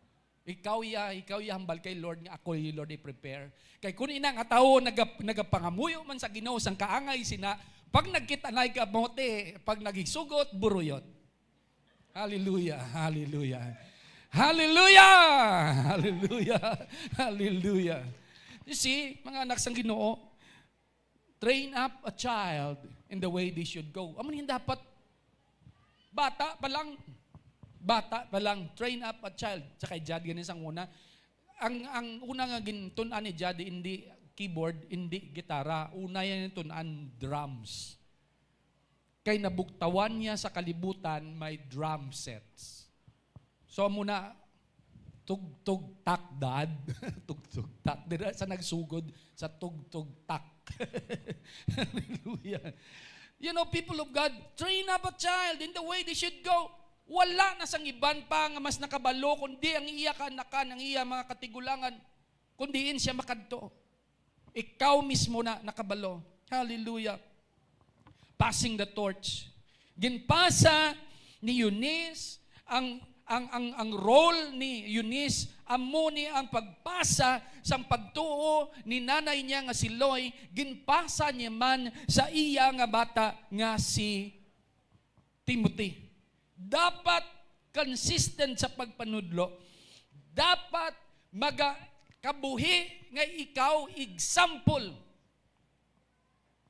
Ikaw ya, ikaw ya hambal kay Lord nga, "Ako ya, Lord, i-prepare." Kay kun ina nga tawo naga-, nagapangamuyo man sa Ginoo sang kaangay sina, pag nagkita na kamote, pag naghisugot, buruyot. Hallelujah, hallelujah. Hallelujah! Hallelujah! Hallelujah! You see, mga anak sang Ginoo, train up a child in the way they should go. Amo ni dapat, bata pa lang, bata pa lang, train up a child. Sa kay Jad gani sang una, ang, ang una nga gintun-an ni Jad, hindi keyboard, hindi gitara. Una yan tun-an, drums. Kay nabugtawan niya sa kalibutan may drum sets. So, amo na, tugtog tak, dad. Tugtog tak. Dira sa nagsugod sa tugtog tak. Hallelujah. You know, people of God, train up a child in the way they should go. Wala na sang iban pa nga mas nakabalo kundi ang iya kaanakan, ang iya mga katigulangan, kung diin siya makadto. Ikaw mismo na nakabalo. Hallelujah. Passing the torch. Ginpasa ni Eunice ang, ang, ang, ang role ni Eunice, amo ni ang pagpasa sang pagtuo ni nanay niya nga si Loy, ginpasa niya man sa iya nga bata nga si Timothy. Dapat consistent sa pagpanudlo. Dapat maga-, kabuhi nga ikaw example.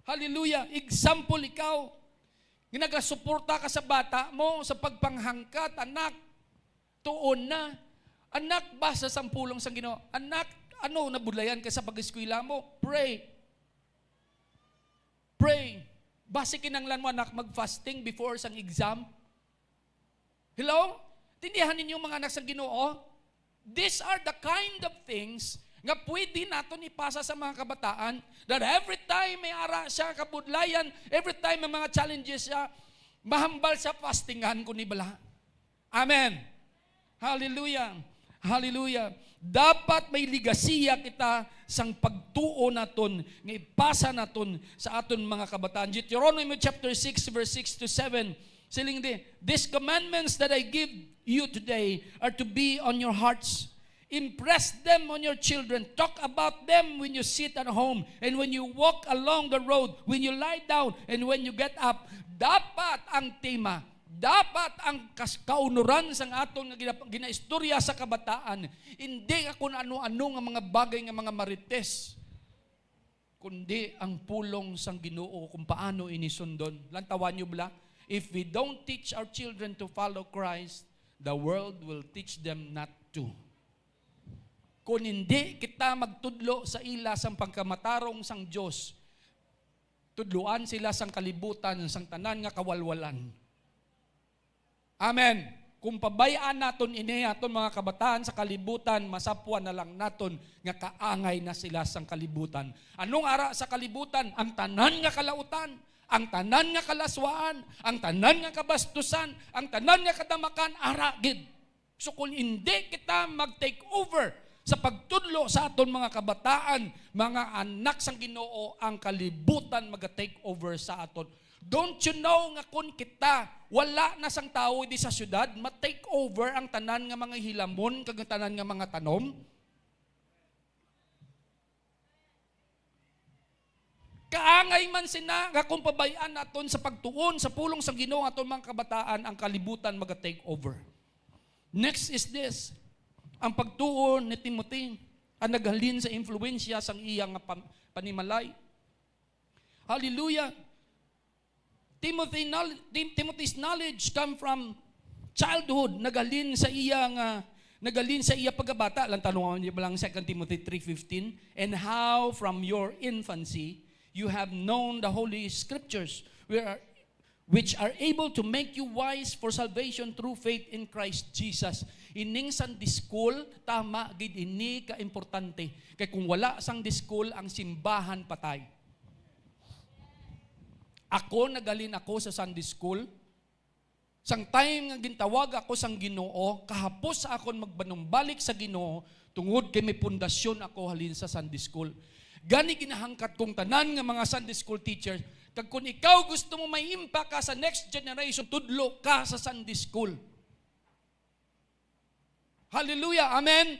Hallelujah. Example ikaw. Nga nagasuporta ka sa bata mo sa pagpanghangkat, anak, tuon na. Anak, basa sang pulong sang Ginoo. Anak, ano, nabudlayan ka sa pag-eskwela mo? Pray. Pray. Basi kinahanglan mo, anak, mag-fasting before sang exam. Hello? Tindihan ninyo, mga anak sa Ginoo? These are the kind of things nga pwede naton ipasa sa mga kabataan, that every time may ara siya kabudlayan, every time may mga challenges siya, mahambal siya, fastingan ko ni bala. Amen. Hallelujah. Hallelujah. Dapat may ligasiya kita sang pagtuo naton nga ipasa naton sa aton mga kabataan. Deuteronomy chapter six, verse six to seven, siling di, "These commandments that I give you today are to be on your hearts. Impress them on your children. Talk about them when you sit at home and when you walk along the road, when you lie down and when you get up." Dapat ang tema, dapat ang kas-, kaunuran sang aton nga gina-, ginaistorya sa kabataan, hindi nga kung ano-ano nga mga bagay nga mga marites, kundi ang pulong sang Ginoo kung paano ini sundon. Lantawan niyo bala, if we don't teach our children to follow Christ, the world will teach them not to. Kung hindi kita magtudlo sa ila sang pagkamatarong sang Dios, tudloan sila sang kalibutan, sang tanan nga kawalwalan. Amen. Kung pabay-an naton ini, aton mga kabataan sa kalibutan, masapwan na lang naton nga kaangay na sila sang kalibutan. Anong ara sa kalibutan? Ang tanan nga kalautan, ang tanan nga kalaswaan, ang tanan nga kabastusan, ang tanan nga kadamakan, ara gid. So, kung hindi kita mag-take over sa pagtudlo sa aton mga kabataan, mga anak sang Ginoo, ang kalibutan maga-take over sa aton. Don't you know nga kung kita wala na sang tawo di sa syudad, ma-take over ang tanan nga mga hilamon kag ang tanan nga mga tanom? Kaangay man sina nga kung pabay-an naton sa pagtuon sa pulong sa Ginoo aton mga kabataan, ang kalibutan maga-take over. Next is this, ang pagtuo ni Timothy ang naghalin sa influensya sang iya nga pam-, panimalay. Hallelujah. Timothy knowl-, Tim-, Timothy's knowledge come from childhood. Naghalin sa iya nga, naghalin sa iya pagkabata. Lang tanong niya ba lang Second Timothy three fifteen? "And how from your infancy you have known the Holy Scriptures, where are, which are able to make you wise for salvation through faith in Christ Jesus." Ining Sunday school, tama gid ini ka importante. Kay kung wala Sunday school, ang simbahan patay. Ako, naghalin ako sa Sunday school. Sang time nga gintawag ako sang Ginoo, kahapos sa akon magbanumbalik sa Ginoo, tungod kay may pundasyon ako halin sa Sunday school. Gani, ginahangkat kong tanan nga mga Sunday school teachers, kag kung ikaw gusto mo may impact ka sa next generation, tudlo ka sa Sunday school. Hallelujah. Amen.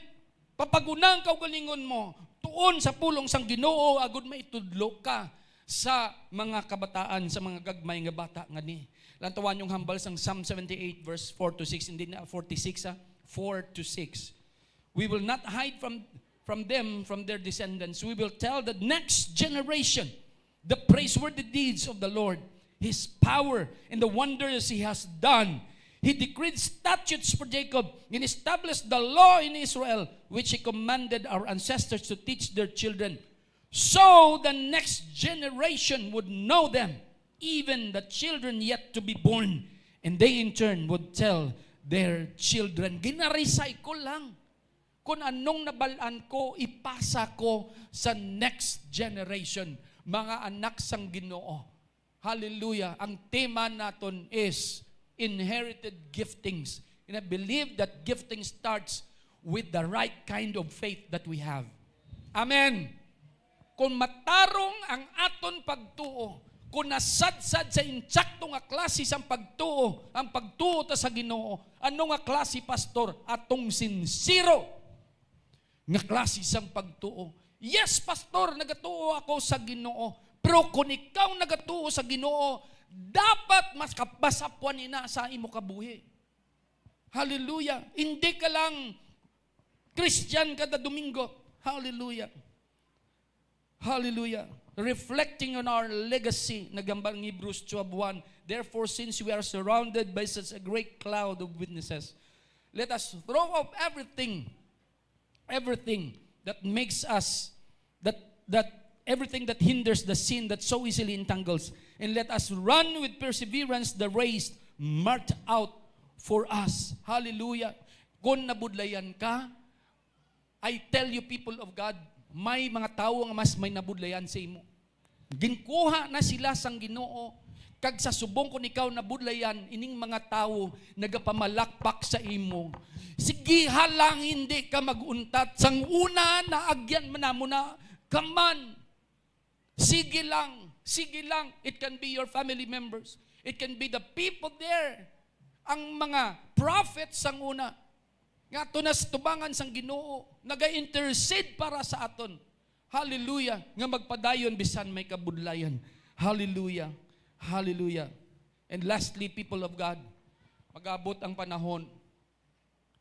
Papag-una ang kaugalingon mo, tuon sa pulong sang Ginoo, agud maitudlo ka sa mga kabataan, sa mga gagmay nga bata ngani. Lantawan yung hambal sang Psalm seventy-eight, verse four to six, hindi na forty-six, ha? Four to six. "We will not hide from, from them, from their descendants. We will tell the next generation the praiseworthy deeds of the Lord, his power, and the wonders he has done. He decreed statutes for Jacob and established the law in Israel, which he commanded our ancestors to teach their children, so the next generation would know them, even the children yet to be born, and they in turn would tell their children." Gina-recycle lang. Kung anong nabalaan ko, ipasa ko sa next generation, mga anak sang Ginoo. Hallelujah. Ang tema naton is inherited giftings. And I believe that gifting starts with the right kind of faith that we have. Amen. Kung matarong ang aton pagtuo, kung nasadsad sa insakto nga klase sang pagtuo ang pagtuo ta sa Ginoo, ano nga klase, pastor? Atong sinsero nga klase sang pagtuo. "Yes, pastor, nagatuo ako sa Ginoo." Pero kung ikaw nagatuo sa Ginoo, dapat mas kap-, masapwan ina sa imo kabuhi. Hallelujah. Hindi ka lang Christian kada Domingo. Hallelujah. Hallelujah. reflecting on our legacy, naghambal ang Hebrews twelve one, "Therefore, since we are surrounded by such a great cloud of witnesses, let us throw off everything, everything that makes us, that, that everything that hinders the sin that so easily entangles, and let us run with perseverance the race marked out for us." Hallelujah. Kung nabudlayan ka, I tell you, people of God, may mga tawo nga mas may nabudlayan sa imo. Ginkuha na sila sang Ginoo, kag sa subong kon ikaw nabudlayan, ining mga tawo nagapamalakpak sa imo. Sige ha lang, hindi ka mag-untat. Sang una, naagyan man namo na. Come on. Sige lang, sige lang. It can be your family members. It can be the people there. Ang mga prophets sang una, nga ato na sa tubangan sang Ginoo, naga-intercede para sa aton. Hallelujah. Nga magpadayon bisan may kabudlayan. Hallelujah. Hallelujah. And lastly, people of God, mag-abot ang panahon.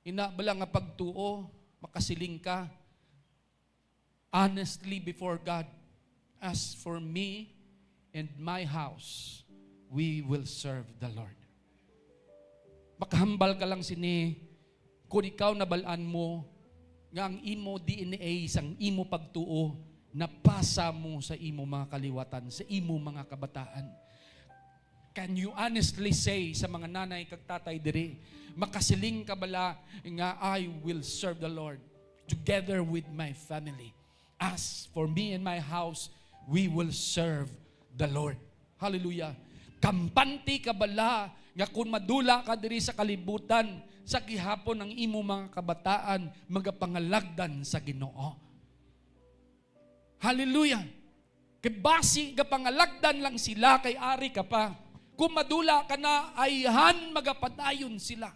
Ina bala nga pagtuo, makasiling ka honestly before God, "As for me and my house, we will serve the Lord." Makahambal ka lang sini, kung ikaw nabal-an mo nga ang imo D N A sang imo pagtuo napasa mo sa imo mga kaliwatan, sa imo mga kabataan. Can you honestly say sa mga nanay kag tatay diri, makasiling ka bala nga, "I will serve the Lord together with my family. As for me and my house, we will serve the Lord." Hallelujah. Kampante ka bala nga kung madula ka diri sa kalibutan, sa gihapon ang imo mga kabataan magapangalagdan sa Ginoo? Hallelujah. Kay basi gapangalagdan lang sila kay ari ka pa. Kung madula ka na, ayhan magapadayon sila.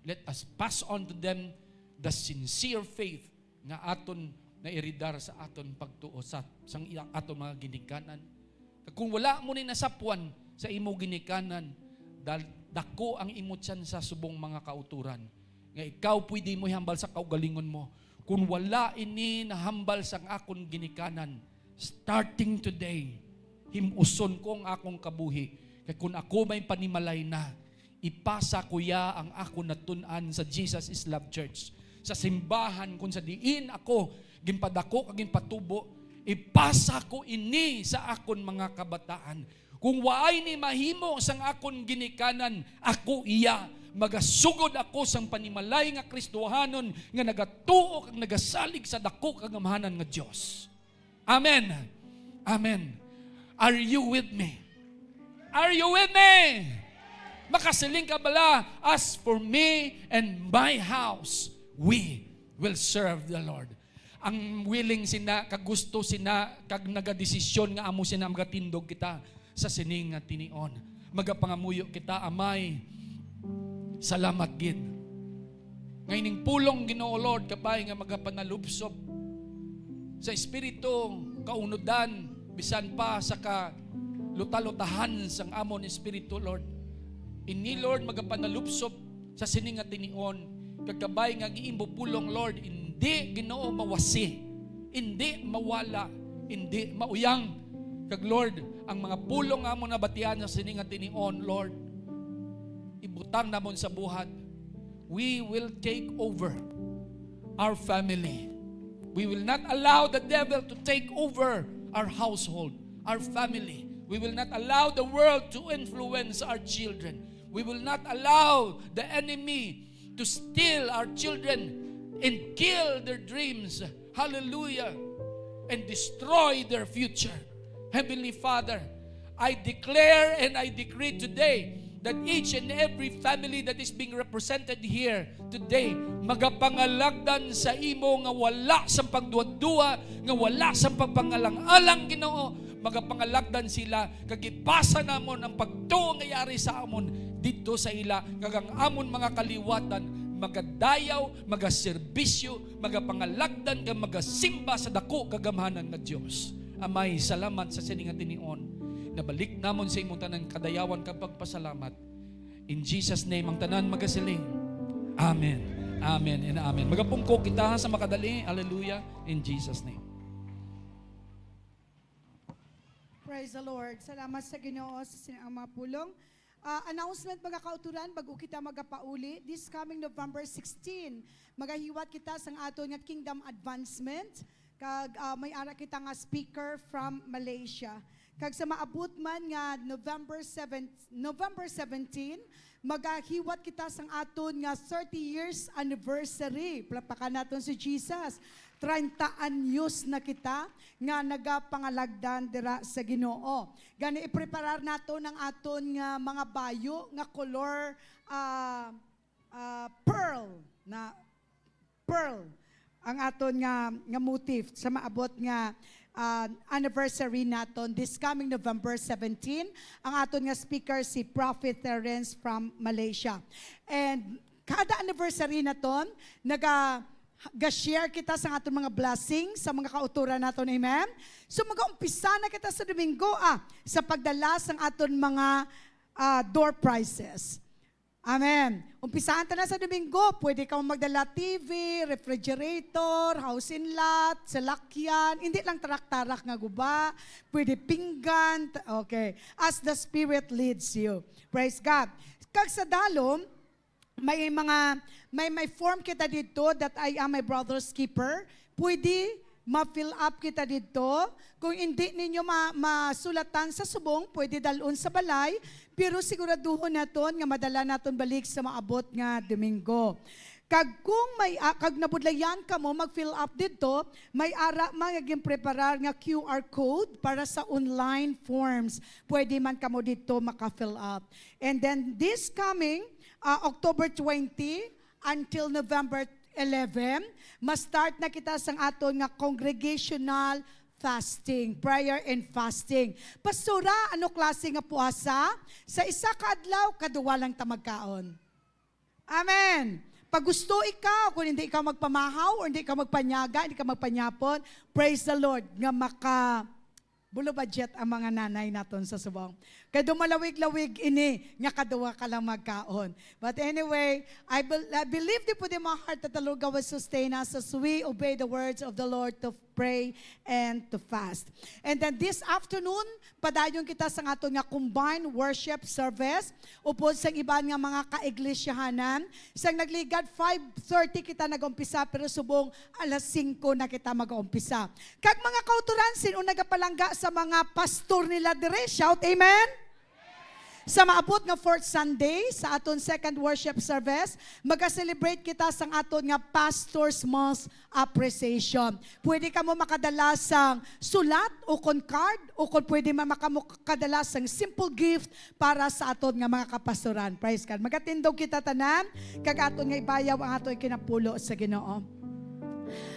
Let us pass on to them the sincere faith nga aton nairidar sa aton pagtuo sa sang iya-, aton mga ginikanan. Kag kung wala mo ni nasapwan sa imo ginikanan, dal-, dako ang imo tsansa subong mga kauturan nga ikaw pwede mo ihambal sa kaugalingon mo. Kung wala ini nahambal sang akon ginikanan, starting today, him-uson ko ang akong kabuhi. Kay kung ako may panimalay na, ipasa ko ya ang akon natun-an sa Jesus is Love Church. Sa simbahan kung sa diin ako ginpadako kag ginpatubo, ipasa ko ini sa akon mga kabataan. Kung waay ni mahimo sang akon ginikanan, ako iya. Magasugod ako sang panimalay nga Kristohanon nga nagatuo kag nagasalig sa dako kag gamhanan nga Dios. Amen. Amen. Are you with me? Are you with me? Makasiling ka bala, "As for me and my house, we will serve the Lord." Ang willing sina, kag gusto sina, kag nagadesisyon nga amo sina magatindog kita sa sini nga tinion. Magapangamuyo kita, Amay, salamat gid nga ining pulong, Ginoo, Lord, kabay nga magapanalupsop sa espiritu, kaunodan, bisan pa sa kalutahan sang amon espiritu, Lord. Ini, Lord, magapanalupsop sa sini nga tinion, kag kabay nga ang imo pulong, Lord, indi, Ginoo, mawasi, indi mawala, indi mauyang. Kag, Lord, ang mga pulong nga amon nabatian sa sini nga tinion, Lord, ibutang namon sa buhat. We will take over our family. We will not allow the devil to take over our household, our family. We will not allow the world to influence our children. We will not allow the enemy to steal our children and kill their dreams. Hallelujah. And destroy their future. Heavenly Father, I declare and I decree today that each and every family that is being represented here today, magapangalagdan sa imo nga wala sang pagduwa-duwa, nga wala sang pagpangalang-alang, Ginoo, magapangalagdan sila, kag ipasa namon ang pagtuo nga yari sa amon didto sa ila, kag ang amon mga kaliwatan magadayaw, magaserbisyo, magapangalagdan, kag magasimba sa dako kag gamhanan nga Dios. Amay, salamat sa sini nga tinion. Nabalik namon sa imong tanan kadayawan kag pagpasalamat. In Jesus' name, ang tanan magasiling, "Amen, amen, and amen." Magapungko kita sa makadali. Hallelujah. In Jesus' name. Praise the Lord. Salamat sa Ginoo sa sin-, ang mga pulong. Ah, announcement, mga kauturan, bago kita magapauli, this coming November sixteen, magahiwat kita sang aton nga Kingdom Advancement, kag, ah, may ara kita nga speaker from Malaysia. Kag sa maabot man nga November seven, November seventeen, magahiwat kita sang aton nga thirty years anniversary. Palakpakan naton si Jesus. Treinta anyos na kita nga nagapangalagdan dira sa Ginoo. Gani, ipreparar naton ang aton nga mga bayo nga kolor, ah, ah, pearl na, pearl ang aton nga, nga motif sa maabot nga, ah, anniversary naton this coming November seventeen. Ang aton nga speaker si Prophet Terrence from Malaysia. And kada anniversary naton, naga ga-share kita sa aton mga blessing sa mga kauturan naton. Amen? So, mag-umpisa na kita sa Domingo, ah, sa pagdala sang aton mga, ah, door prizes. Amen. Umpisaan ta na sa Domingo. Pwede ka magdala T V, refrigerator, house and lot, salakyan. Hindi lang tarak-tarak nga guba. Pwede pinggan. Ta-, okay. As the Spirit leads you. Praise God. Kag sa dalom, may mga, may, may form kita dito that I am a brother's keeper. Pwede ma-fill up kita dito. Kung hindi ninyo ma-, masulatan sa subong, pwede dalon sa balay, pero siguraduhon naton nga madala naton balik sa maabot nga Domingo. Kag kung may, ah, kag nabudlayan kamo mag-fill up didto, may ara man nga ginpreparar nga Q R code para sa online forms. Pwede man kamo didto maka-fill up. And then this coming, ah, October twenty until November eleven, ma-start na kita sang aton nga congregational fasting, prayer and fasting. Pastora, ano klase nga puasa? Sa isa ka adlaw, kaduwa lang ta magkaon. Amen. Pag gusto ikaw, kung hindi ikaw magpamahaw or hindi ka magpanyaga, hindi ka magpanyapon, praise the Lord, nga maka below budget ang mga nanay naton sa subong. Kay dumalawig-lawig ini nga kaduwa ka lang magkaon. But anyway, I, bel- I believe deep within my heart that the Lord God will sustain us as we obey the words of the Lord to pray and to fast. And then this afternoon, padayon kita sa aton nga combined worship service upod sang iban nga mga kaiglesia-hanan. Sang nagligad, five thirty kita nag-umpisa, pero subong alas singko na kita mag-umpisa. Kag mga kauturan, sin-o nagapalangga sa mga pastor nila dire? Shout amen. Sa maabot nga fourth Sunday sa aton second worship service, maga-celebrate kita sang aton nga Pastor's Month Appreciation. Pwede kamo makadala sang sulat o kon card o kon pwede man makamo kadala sang simple gift para sa aton nga mga kapastoran. Praise God. Magatindog kita tanan kag aton nga ibayaw ang aton kinapulo sa Ginoo.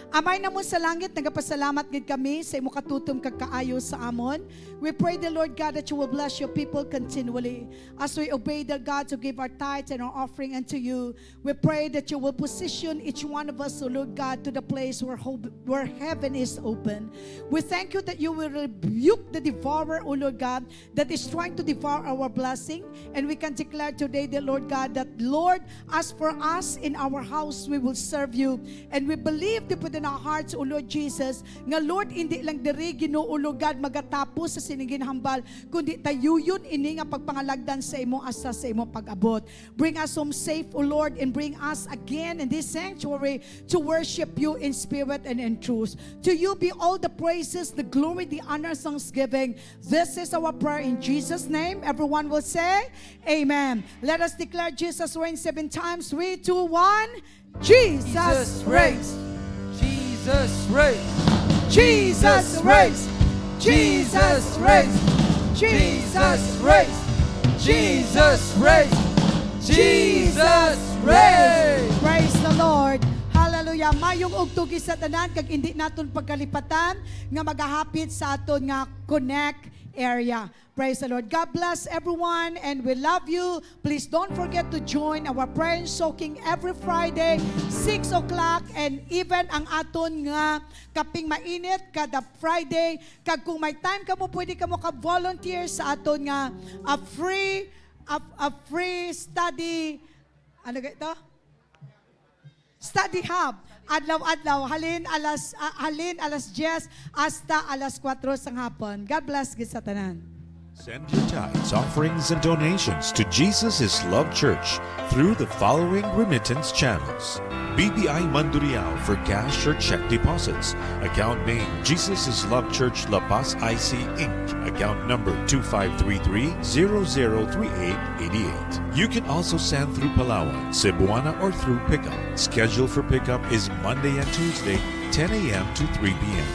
Amay namon sa langit, nagapasalamat gid kami sa imo katutom kag kaayo sa amon. We pray, the Lord God, that you will bless your people continually as we obey, the God, to give our tithes and our offering unto you. We pray that you will position each one of us, O Lord God, to the place where hope, where heaven is open. We thank you that you will rebuke the devourer, O Lord God, that is trying to devour our blessing. And we can declare today, the Lord God, that, Lord, as for us in our house, we will serve you. And we believe deep within our hearts, O Lord Jesus, nga, Lord, hindi lang diri, Ginoo, Lord God, magatapos sa sining ginhambal, kundi tayuyon ini nga pagpangalagdan sa imo hasta sa imo pag-abot. Bring us home safe, O Lord, and bring us again in this sanctuary to worship you in spirit and in truth. To you be all the praises, the glory, the honor, thanksgiving. This is our prayer in Jesus' name. Everyone will say, Amen. Let us declare Jesus reigns seven times. Three, two, one. Jesus reigns. Jesus reigns. Jesus reigns. Jesus reigns. Jesus reigns. Jesus reigns. Jesus reigns. Praise the Lord. Hallelujah. Mayong ugtugi sa tanan, kag hindi naton pagkalipatan nga magahapit sa aton nga Connect area. Praise the Lord. God bless everyone and we love you. Please don't forget to join our prayer and soaking every Friday, six o'clock, and even ang aton nga kaping mainit kada Friday. Kag kung may time kamo, pwede kamo ka-volunteer sa aton nga a free, a, a free study, ano ga ito? Study hub. Adlaw-adlaw, halin alas, ah, halin alas diyes hasta alas kuwatro sang hapon. God bless gid sa tanan. Send your tithes, offerings, and donations to Jesus is Love Church through the following remittance channels. B P I Mandurriao for cash or check deposits. Account name Jesus is Love Church La Paz I C Inc. Account number two five three three zero zero three eight eight eight. You can also send through Palawan, Cebuana, or through pickup. Schedule for pickup is Monday and Tuesday, ten a.m. to three p.m.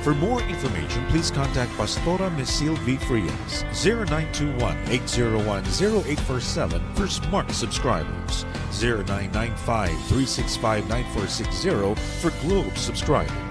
For more information, please contact Pastora Misil V. Frias, zero nine two one, eight zero one, zero eight four seven for Smart subscribers, zero nine nine five, three six five, nine four six zero for Globe subscribers.